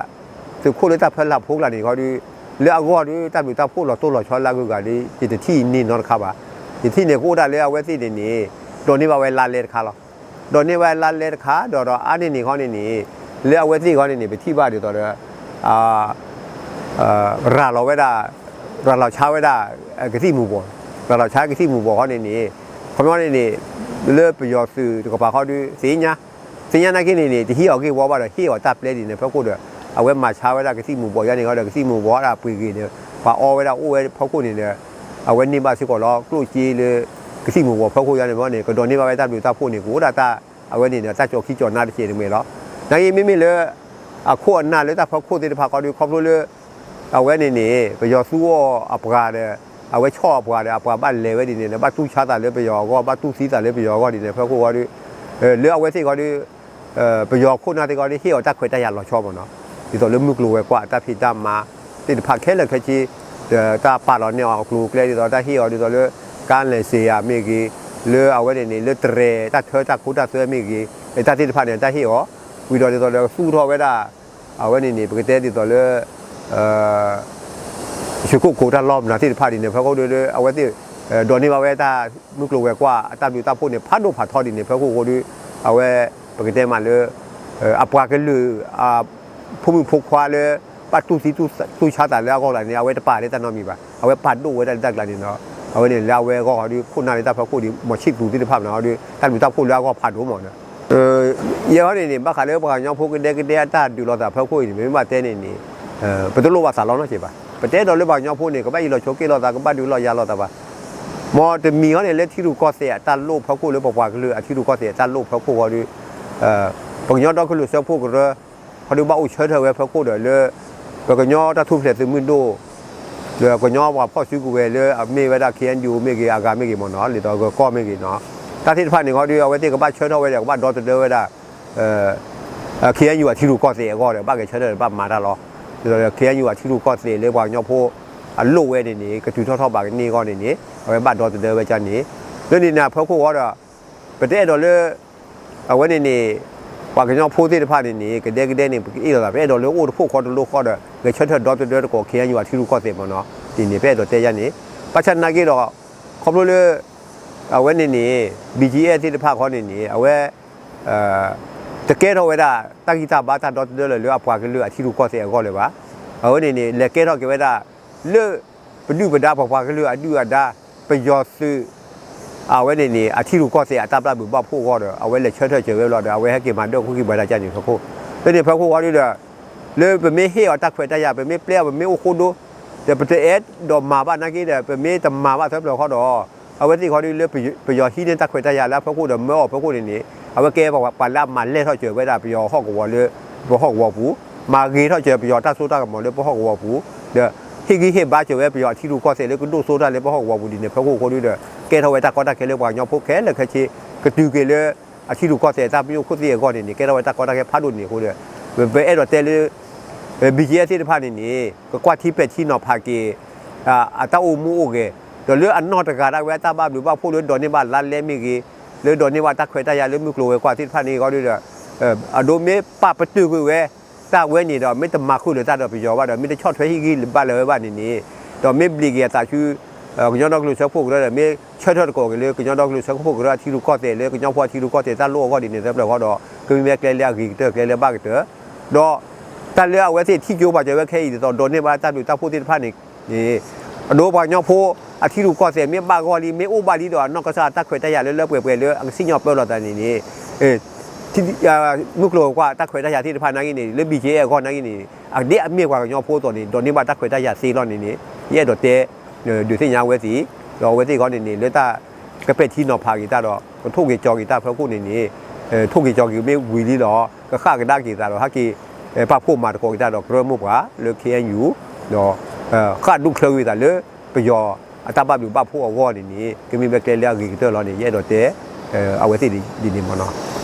သုးခိၣ်လၢတၢ်ဖၢလၢ်ဖိကျါန့ၣ်ခီဒီး လၢအဂီၢ်ဒီး တၢ်ဘျုးတၢ်ဖှိၣ်လီၤတိၢ်လီၤဆီလၢအဂုၤအဂၤဒီး ယတထံၣ်န့ၢ်နီတခါဘၣ်. ယထံၣ်န့ၢ်ကအိၣ်ဒၣ်လၢအဝဲသ့ၣ်န့ၣ်န့ၣ် ဒိးန့ၢ်ဘၣ်ဝဲလါလဲတခါလီၤ. ဒိးန့ၢ်ဘၣ်လါလဲတခါ ဒီးဒီးအါန့ၢ်န့ၣ်ခီန့ၣ်န့ၣ် လၢအဝဲသ့ၣ်ခီန့ၣ်န့ၣ် ပထံၣ်ဘၣ်ဒ်သိးဒီး ရၤလီၤဝဲဒၣ် ရၤလီၤဆါဝဲဒၣ် ကသံၣ်မူၤဘှီး, ရၤလီၤဆါကသံၣ်မူၤဘှီးခီန့ၣ်န့ၣ် ခီပညီန့ၣ်န့ၣ် လၢပယီၤသုးတကပၤခီဒီး သ့ၣ်ညါ သ့ၣ်ညါနာ်က့န့ၣ်န့ၣ် တဟ့ၣ်အီၤဂ့ၢ်ဝီဘၣ်ဒီး ဟ့ၣ်အီၤတၢ်ပျဲဒ်န့ၣ်ဖၢခိၣ်ဒီး အဝဲမၤဆါဝဲဒၣ်ကသံၣ်မူၤဘှီးယါန့ၣ်ခီဒီး ကသံၣ်မူၤဘှီးဒၣ်ပှ့ၤဂ့ၤန့ၣ် ပှၤအီဝဲဒၣ်အိၣ်ဝဲဖၢခိၣ်န့ၣ်ဒီး အဝဲန့ၢ်ဘၣ်စ့ၢ်ကီးလီၤ ကျိၣ်စ့လၢ ကသံၣ်မူၤဘှီးဖၢခိၣ်ယါန့ၣ်ဘၣ်န့ၣ် ကဒိးန့ၢ်ဘၣ်ဝဲတၢ်ဘျုးတၢ်ဖှိၣ်န့ၣ် ကအိၣ်ဒၣ်တၢ် အဝဲန့ၣ်ဒီး တၢ်ကၠီခံကၠီနါတကဲးတမှဲၤလီၤ. နာ်က့မ့မ့ၢ်လၢ အခိၣ်အနၢ်လၢတၢ်ဖၢခိၣ်သ့ၣ်တဖၣ်ခီဒီး ခီဖျိလၢ အဝဲန့ၣ်န့ၣ် ပယီၤသူအီၤအပှၤဒီး အဝဲဆီၣ်အပှၤဒီး အပှၤဘၣ်လဲၤဝဲဒ်န့ၣ်ဒီး ဘၣ်တူၢ်ဆါသးလၢပယီၤအဂီၢ် ဘၣ်တူၢ်သံသးလၢပယီၤအဂီၢ်ဒ်န့ၣ် ဖၢခိၣ်ဝဲဒီး လၢအဝဲသ့ၣ်ခီဒီး ပယီၤခိၣ်နၢ်သ့ၣ်ခီဒီး ဟ့ၣ်အီၤတၢ်ခွဲးတၢ်ယာ်လီၤဆီမ့ၢ်နီၤ. ဒ်သိးလၢမုၢ်ကျိၤဝဲၤကွာ်အတၢ်ဖံးတၢ်မၤသ့ၣ်တဖၣ်ခဲလၢာ်ခဲဆ့ ဒီးတၢ်ပာ်လီၤန့ၢ်အီၤအကျိၤအကျဲဒ်သိးတၢ်ဟ့ၣ်အီၤဒ်သိးလၢ ကါလဲၤစ့ယၤမ့ၢ်ဂ့ၤ, လၢအဝဲန့ၣ်န့ၣ် လၢတရဲၣ်တၢ်ထၢတၢ်ခိတၢ်သွဲမ့ၢ်ဂ့ၤ, တၢ်သ့ၣ်တဖၣ်န့ၣ် တၢ်ဟ့ၣ်အီၤ, ဝံၤဒီးဒ်သိးဒီးသူၣ်ထီၣ်ဝဲဒၣ် အဝဲန့ၣ်န့ၣ် ပကတဲဒ်သိးလၢ ယိၤခိၣ်ကိးတၢ်လီၢ်မနုၤသ့ၣ်တဖၣ်ဒ်န့ၣ် ဖၢခိၣ်ဒီး အဝဲသ့ၣ် ဒိးန့ၢ်ဘၣ်ဝဲတၢ်မုၢ်ကျိၤဝဲၤကွာ်အတၢ်ဘျုးတၢ်ဖှိၣ်န့ၣ် ဖးဒိၣ်ဖးထီဒ်န့ၣ် ဖၢခိၣ်ဃိဒီး အဝဲ ပကတဲမးလၢ အပှၤကလုာ် ဖိမုၣ်ဖိခွါလၢ ဘၣ်တူၢ်သံတူၢ်ဆါသးလၢအဂီၢ်ကျါန့ၣ် အဝဲတပာ်လၢတၢ်နီတမံၤဘၣ်. အဝဲပာ်ဒိၣ်ဝဲဒၣ်လၢတၢ်ကျါန့ၣ်ဒီး အဝဲန့ၣ်လၢအဝဲအဂီၢ်ဃီဒီး ခိၣ်နၢ်လၢတၢ်ဖၢခိၣ်ဒီး မီၤဆံၣ်သူးသ့ၣ်တဖၣ်မနုၤဃီဒီး တၢ်ဘျုးတၢ်ဖှိၣ်လၢအဂီၢ်ဖးဒိၣ်မးန့ၣ် ယဲၢ်ဟီန့ၣ်န့ၣ် ဘၣ်ဃးလၢပှၤကညီဖိကဒဲကဒဲအတၢ်ဒုးလိာ်သးဖၢခိၣ်အံၤန့ၣ် ပမ့ၢ်ဘၣ်တဲန့ၣ်န့ၣ် ပတလိၣ်ဘၣ်သးလီနီတစဲးဘၣ်. ပတအဲၣ်ဒိးလၢပှၤကညီဖိန့ၣ် ကဘၣ်အံးလီၤဆိးက့လိာ်သး ကဘၣ်ဒုးလိာ်ယၤလိာ်သးဘၣ်. မ်တမံၤဟီန့ၣ် လၢထံရူၢ်ကီၢ်သဲးအတၢ်လိၣ်ဖၢခိၣ်လၢပပှၤကလုာ်အထံရူၢ်ကီၢ်သဲးအတၢ်လိၣ်ဖၢခိၣ်ဃီဒီး ပကညီဒီကလုာ်စၢဖှိၣ်ကရၢ ခီဒုးဘၣ်အိၣ်ဆၢထၢၣ်ဝဲဖၢခိၣ်ဒီးလၢ ပကညီတၢ်ထူၣ်ဖျဲးသုးမုၢ်ဒိၣ် ဒီးကညီပှၤဖီၣ်စုကဝဲၤလၢအမ့ၢ်ဝဲဒၣ် ခ့ၣ်အဲၣ်ယူၣ်မ့ၢ်ဂ့ၤ အဂၤမ့ၢ်ဂ့ၤမ့ၢ်နီၤ ဒ်သိးဂၢၤကီၢ်မ့ၢ်ဂ့ၤနီၤ တၢ်သ့ၣ်တဖၣ်န့ၣ်ဃီဒီး အဝဲသ့ၣ်ကဘၣ်ဆၢထၢၣ်ဝဲဒီး ကဘၣ်ဒီသဒၢဝဲဒၣ် ခ့ၣ်အဲၣ်ယူၣ်အထံရူၢ်ကီၢ်သဲးအဂီၢ်ဒီး ဘၣ်ဂဲၤဆၢထၢၣ်ဒီးဘၣ်မၤတၢ်လီၤ. ဒ်သိးဒီး ခ့ၣ်အဲၣ်ယူၣ်အထံရူၢ်ကီၢ်သဲးလၢပှၤကညီဖိအလိၣ်ဝဲန့ၣ်န့ၣ် ကတုၤထီၣ်ထီၣ်ဘၣ်ကန့ၢ်အဂီၢ်န့ၣ်န့ၣ် အဝဲဘၣ်ဒီသဒၢဝဲဒၣ်န့ၣ် လၢန့ၣ်န့ၣ်ဖၢခိၣ်ဃီဒီး ပတအဲၣ်ဒိးလၢ အဝဲန့ၣ်န့ၣ် ပှၤကညီဖိသ့ၣ်တဖၣ်န့ၣ်န့ၣ် ကဒဲကဒဲန့ၣ် ပကအ့ၣ်လိာ်သး ပအဲၣ်ဒိးလၢအိၣ်တဖှိၣ်ဃီတလိၣ်ဃီဒီး ဂဲၤဆၢထၢၣ်ဒီသဒၢသကိး ခ့ၣ်အဲၣ်ယူၣ်အထံရူၢ်ကီၢ်သဲးမ့ၢ်နီၤ ဒ်န့ၣ် ပအဲၣ်ဒိးတဲယါန့ၣ် ဘၣ်ဆၣ်နာ်က့ဒီး ခီဖျိလၢ အဝဲန့ၣ်န့ၣ် ဘံၣ်ကၠံၣ်အဲၣ်သ့ၣ်တဖၣ်ဃီန့ၣ်န့ၣ် အဝဲ တကဲထီၣ်ဝဲဒၣ် တၢ်ဂံၢ်တၢ်ဘါတၢ်ဒီသဒၢလၢၤလၢအပှၤကလုာ်အထံရူၢ်ကီၢ်သဲးအဂီၢ်လၢၤဘၣ်. အဝဲန့ၣ်န့ၣ် လဲၤကဲထီၣ်က့ၤဝဲဒၣ် လၢ ပဒုၣ်ပဒါပပှၤကလုာ်အဒုၣ်အဒါ ပယီၤသုး အဝဲန့ၣ်န့ၣ် အထံရူၢ်ကီၢ်သဲးအတၢ်ဘျၣ်ဘျုးဘၣ်ဖှိၣ်အဂီၢ်ဒီး အဝဲလဲၤဆၢထၢၣ်စၢၤဝဲလီၤဒီး အဝဲဟဲက့ၤမၤဒၢၣ်ခိၣ်က့ၤပှၤတၢ်ကၢ်န့ၣ်ဖၢခိၣ် လၢန့ၣ်ဖၢခိၣ်ဃီဒုဒီး လၢပမ့ၢ်ဟ့ၣ်အီၤတၢ်ခွဲးတၢ်ယာ် ပမ့ၢ်ပျဲအီၤ ပမ့ၢ်အိၣ်ဃိဒိ ဒီးပတအဲၣ်ဒိးမၤဘၣ်နာ်က့ဒီး ပမ့ၢ်တမၤဘၣ်သၢပျၢၤဃီဒီး အဝဲသ့ၣ်ဃီဒုလၢပယီၤဟံးန့ၢ်တၢ်ခွဲးတၢ်ယာ်လၢအဖၢခိၣ်ဒီးမၢအီၤဖၢခိၣ်န့ၣ်န့ၣ် အဝဲကဲပှၤလၢအမၤလဲၢ်ထီၣ်စၢၤဝဲဒၣ်ပယီၤဟီၣ်ကဝီၤလၢ ပဟီၣ်ကဝီၤပူၤ, မၤဂ့ၤထီၣ်စၢၤပယီၤတၢ်စိတၢ်ကမီၤလၢပဟီၣ်ကဝီၤပူၤ, ဒီးဟ့ၣ်ဂံၢ်ဟ့ၣ်ဘါစၢၤဝဲပယီၤအထံရူၢ်ကီၢ်သဲးလၢကဒိၣ်စိတၢ်လၢပဟီၣ်ကဝီၤပူၤဒ်န့ၣ် ဖၢခိၣ်ဃီဒုဒီး ကဲထီၣ်ဝဲတၢ်ကီတၢ်ခဲလၢပှၤကညီဖိခဲလၢာ်ခဲဆ့ ကတုၤက့ၤလၢ အထံရူၢ်ကီၢ်သဲးတၢ်မံအိၣ်ခိၣ်သ့ၣ်အဂီၢ်န့ၣ်န့ၣ် ကဲထီၣ်ဝဲတၢ်ကီတၢ်ခဲဖးဒိၣ်န့ၣ်အဃိဒီး ပအဲၣ်ဒိးတဲလၢ ဘံၣ်ကၠံၣ်အဲၣ်သ့ၣ်တဖၣ်န့ၣ်န့ၣ် ကကွၢ်ထံပဲာ်ထံနီၤဖးက့ၤ အတၢ်အိၣ်မူအိၣ်ဂဲၤ ဒီးလၢအနီၢ်တဂၤဒၣ်ဝဲအတၢ်ဘၣ်ဘျုးဘၣ်ဖှိၣ်လၢဒိးန့ၢ်ဘၣ်လါလဲမ့ၢ်ဂ့ၤ, လၢဒိးန့ၢ်ဘၣ်တၢ်ခွဲးတၢ်ယာ်လၢမုၢ်ကျိၤဝဲၤကွာ်သ့ၣ်တဖၣ်န့ၣ်အဂီၢ်ဒီး အဒိမ့ၢ်ပာ်ပတုာ်ကွံာ်ဝဲ တၢ်ဝဲန့ၣ်ဒီး မ့ၢ်တမၤဃုာ်လိာ်တၢ်ဒီးပယီၤဘၣ်ဒီး မ့ၢ်တဆီၣ်ထွဲဟံၣ်ဂံၢ်ဘါလၢၤဝဲဘၣ်န့ၣ်န့ၣ် ဒီးမ့ၢ်ဘျံးက့ၤအသးဆူ ကညီဒီကလုာ်စၢဖှိၣ်ကရၢဒီး မ့ၢ်ဆၢထၢၣ်သကိးက့ၤလၢ ကညီဒီကလုာ်စၢဖှိၣ်ကရၢအထံရူၢ်ကီၢ်သဲးလၢကညီဖိအထံရူၢ်ကီၢ်သဲးတၢ်လိၣ်အဂီၢ်ဒ်န့ၣ် သၢပျၢၤဃီဒီး ကမ့ၢ်ဝဲကျဲလၢအဂ့ၤကတၢၢ်ကျဲလၢအဘၣ်ကတၢၢ် ဒီး တၢ်လၢအဝဲသ့ၣ်ထံၣ်ကၠိပာ်စၢၤဝဲခဲအံၤဒ်သိး ဒိးန့ၢ်ဘၣ်တၢ်ဘျုးတၢ်ဖှိၣ်သ့ၣ်တဖၣ်န့ၣ်န့ၣ် အဒိပှၤကညီဖိအထံရူၢ်ကီၢ်သဲး မ့ၢ်ဘၣ်ဂီၢ်လံ မ့ၢ်အိၣ်ဘၣ်လံဒီး အနီၢ်ကစၢ်တၢ်ခွဲးတၢ်ယာ်လၢလၢပှဲၤပှဲၤလၢအကစံၣ်ညီၣ်ပၢလီၤသးန့ၣ်န့ၣ် မုၢ်ကျိၤဝဲၤကွာ်တၢ်ခွဲးတၢ်ယာ်သ့ၣ်တဖၣ်နာ်က့န့ၣ် လၢ ဘံၣ်ကၠံၣ်အဲၣ် အဂီၢ်နာ်က့န့ၣ် အဒ်အမ့ၢ်ပှၤကညီဖိအသိးန့ၣ် ဒိးန့ၢ်ဘၣ်တၢ်ခွဲးတၢ်ယာ်သ့လီၤန့ၣ်န့ၣ် ယအဲၣ်ဒိးတဲ ဒုးသ့ၣ်ညါဝဲသ့ၣ် ဒီးအဝဲသ့ၣ်အဂီၢ်န့ၣ်န့ၣ် လၢတၢ်ကပဲာ်ထံနီၤဖးက့ၤတၢ်ဒီး ကထိၣ်က့ၤကၠီက့ၤတၢ်ဖၢခိၣ်န့ၣ်န့ၣ် ထိၣ်က့ၤကၠီက့ၤမ့ၢ်ဝံၤလံဒီး ကဃၣ်ကဒါက့ၤသးဒီး ဟဲက့ၤ ပာ်ဖှိၣ်မၤသကိးက့ၤတၢ်ဒီးကရၢမိၢ်ပှၢ်လၢ ခ့ၣ်အဲၣ်ယူၣ် ဒီး ဃၣ်ဒူၣ်ချၢကွံာ်သးလၢ ပယီၤအတၢ်ဘၣ်ဘျုးဘၣ်ဖှိၣ်အဂီၢ်န့ၣ်န့ၣ် ကမ့ၢ်ဝဲကျဲလၢအဂ့ၤကတၢၢ်လီၤန့ၣ် ယအဲၣ်ဒိးတဲ အဝဲသ့ၣ်ဒ်န့ၣ်မ့ၢ်နီၤ.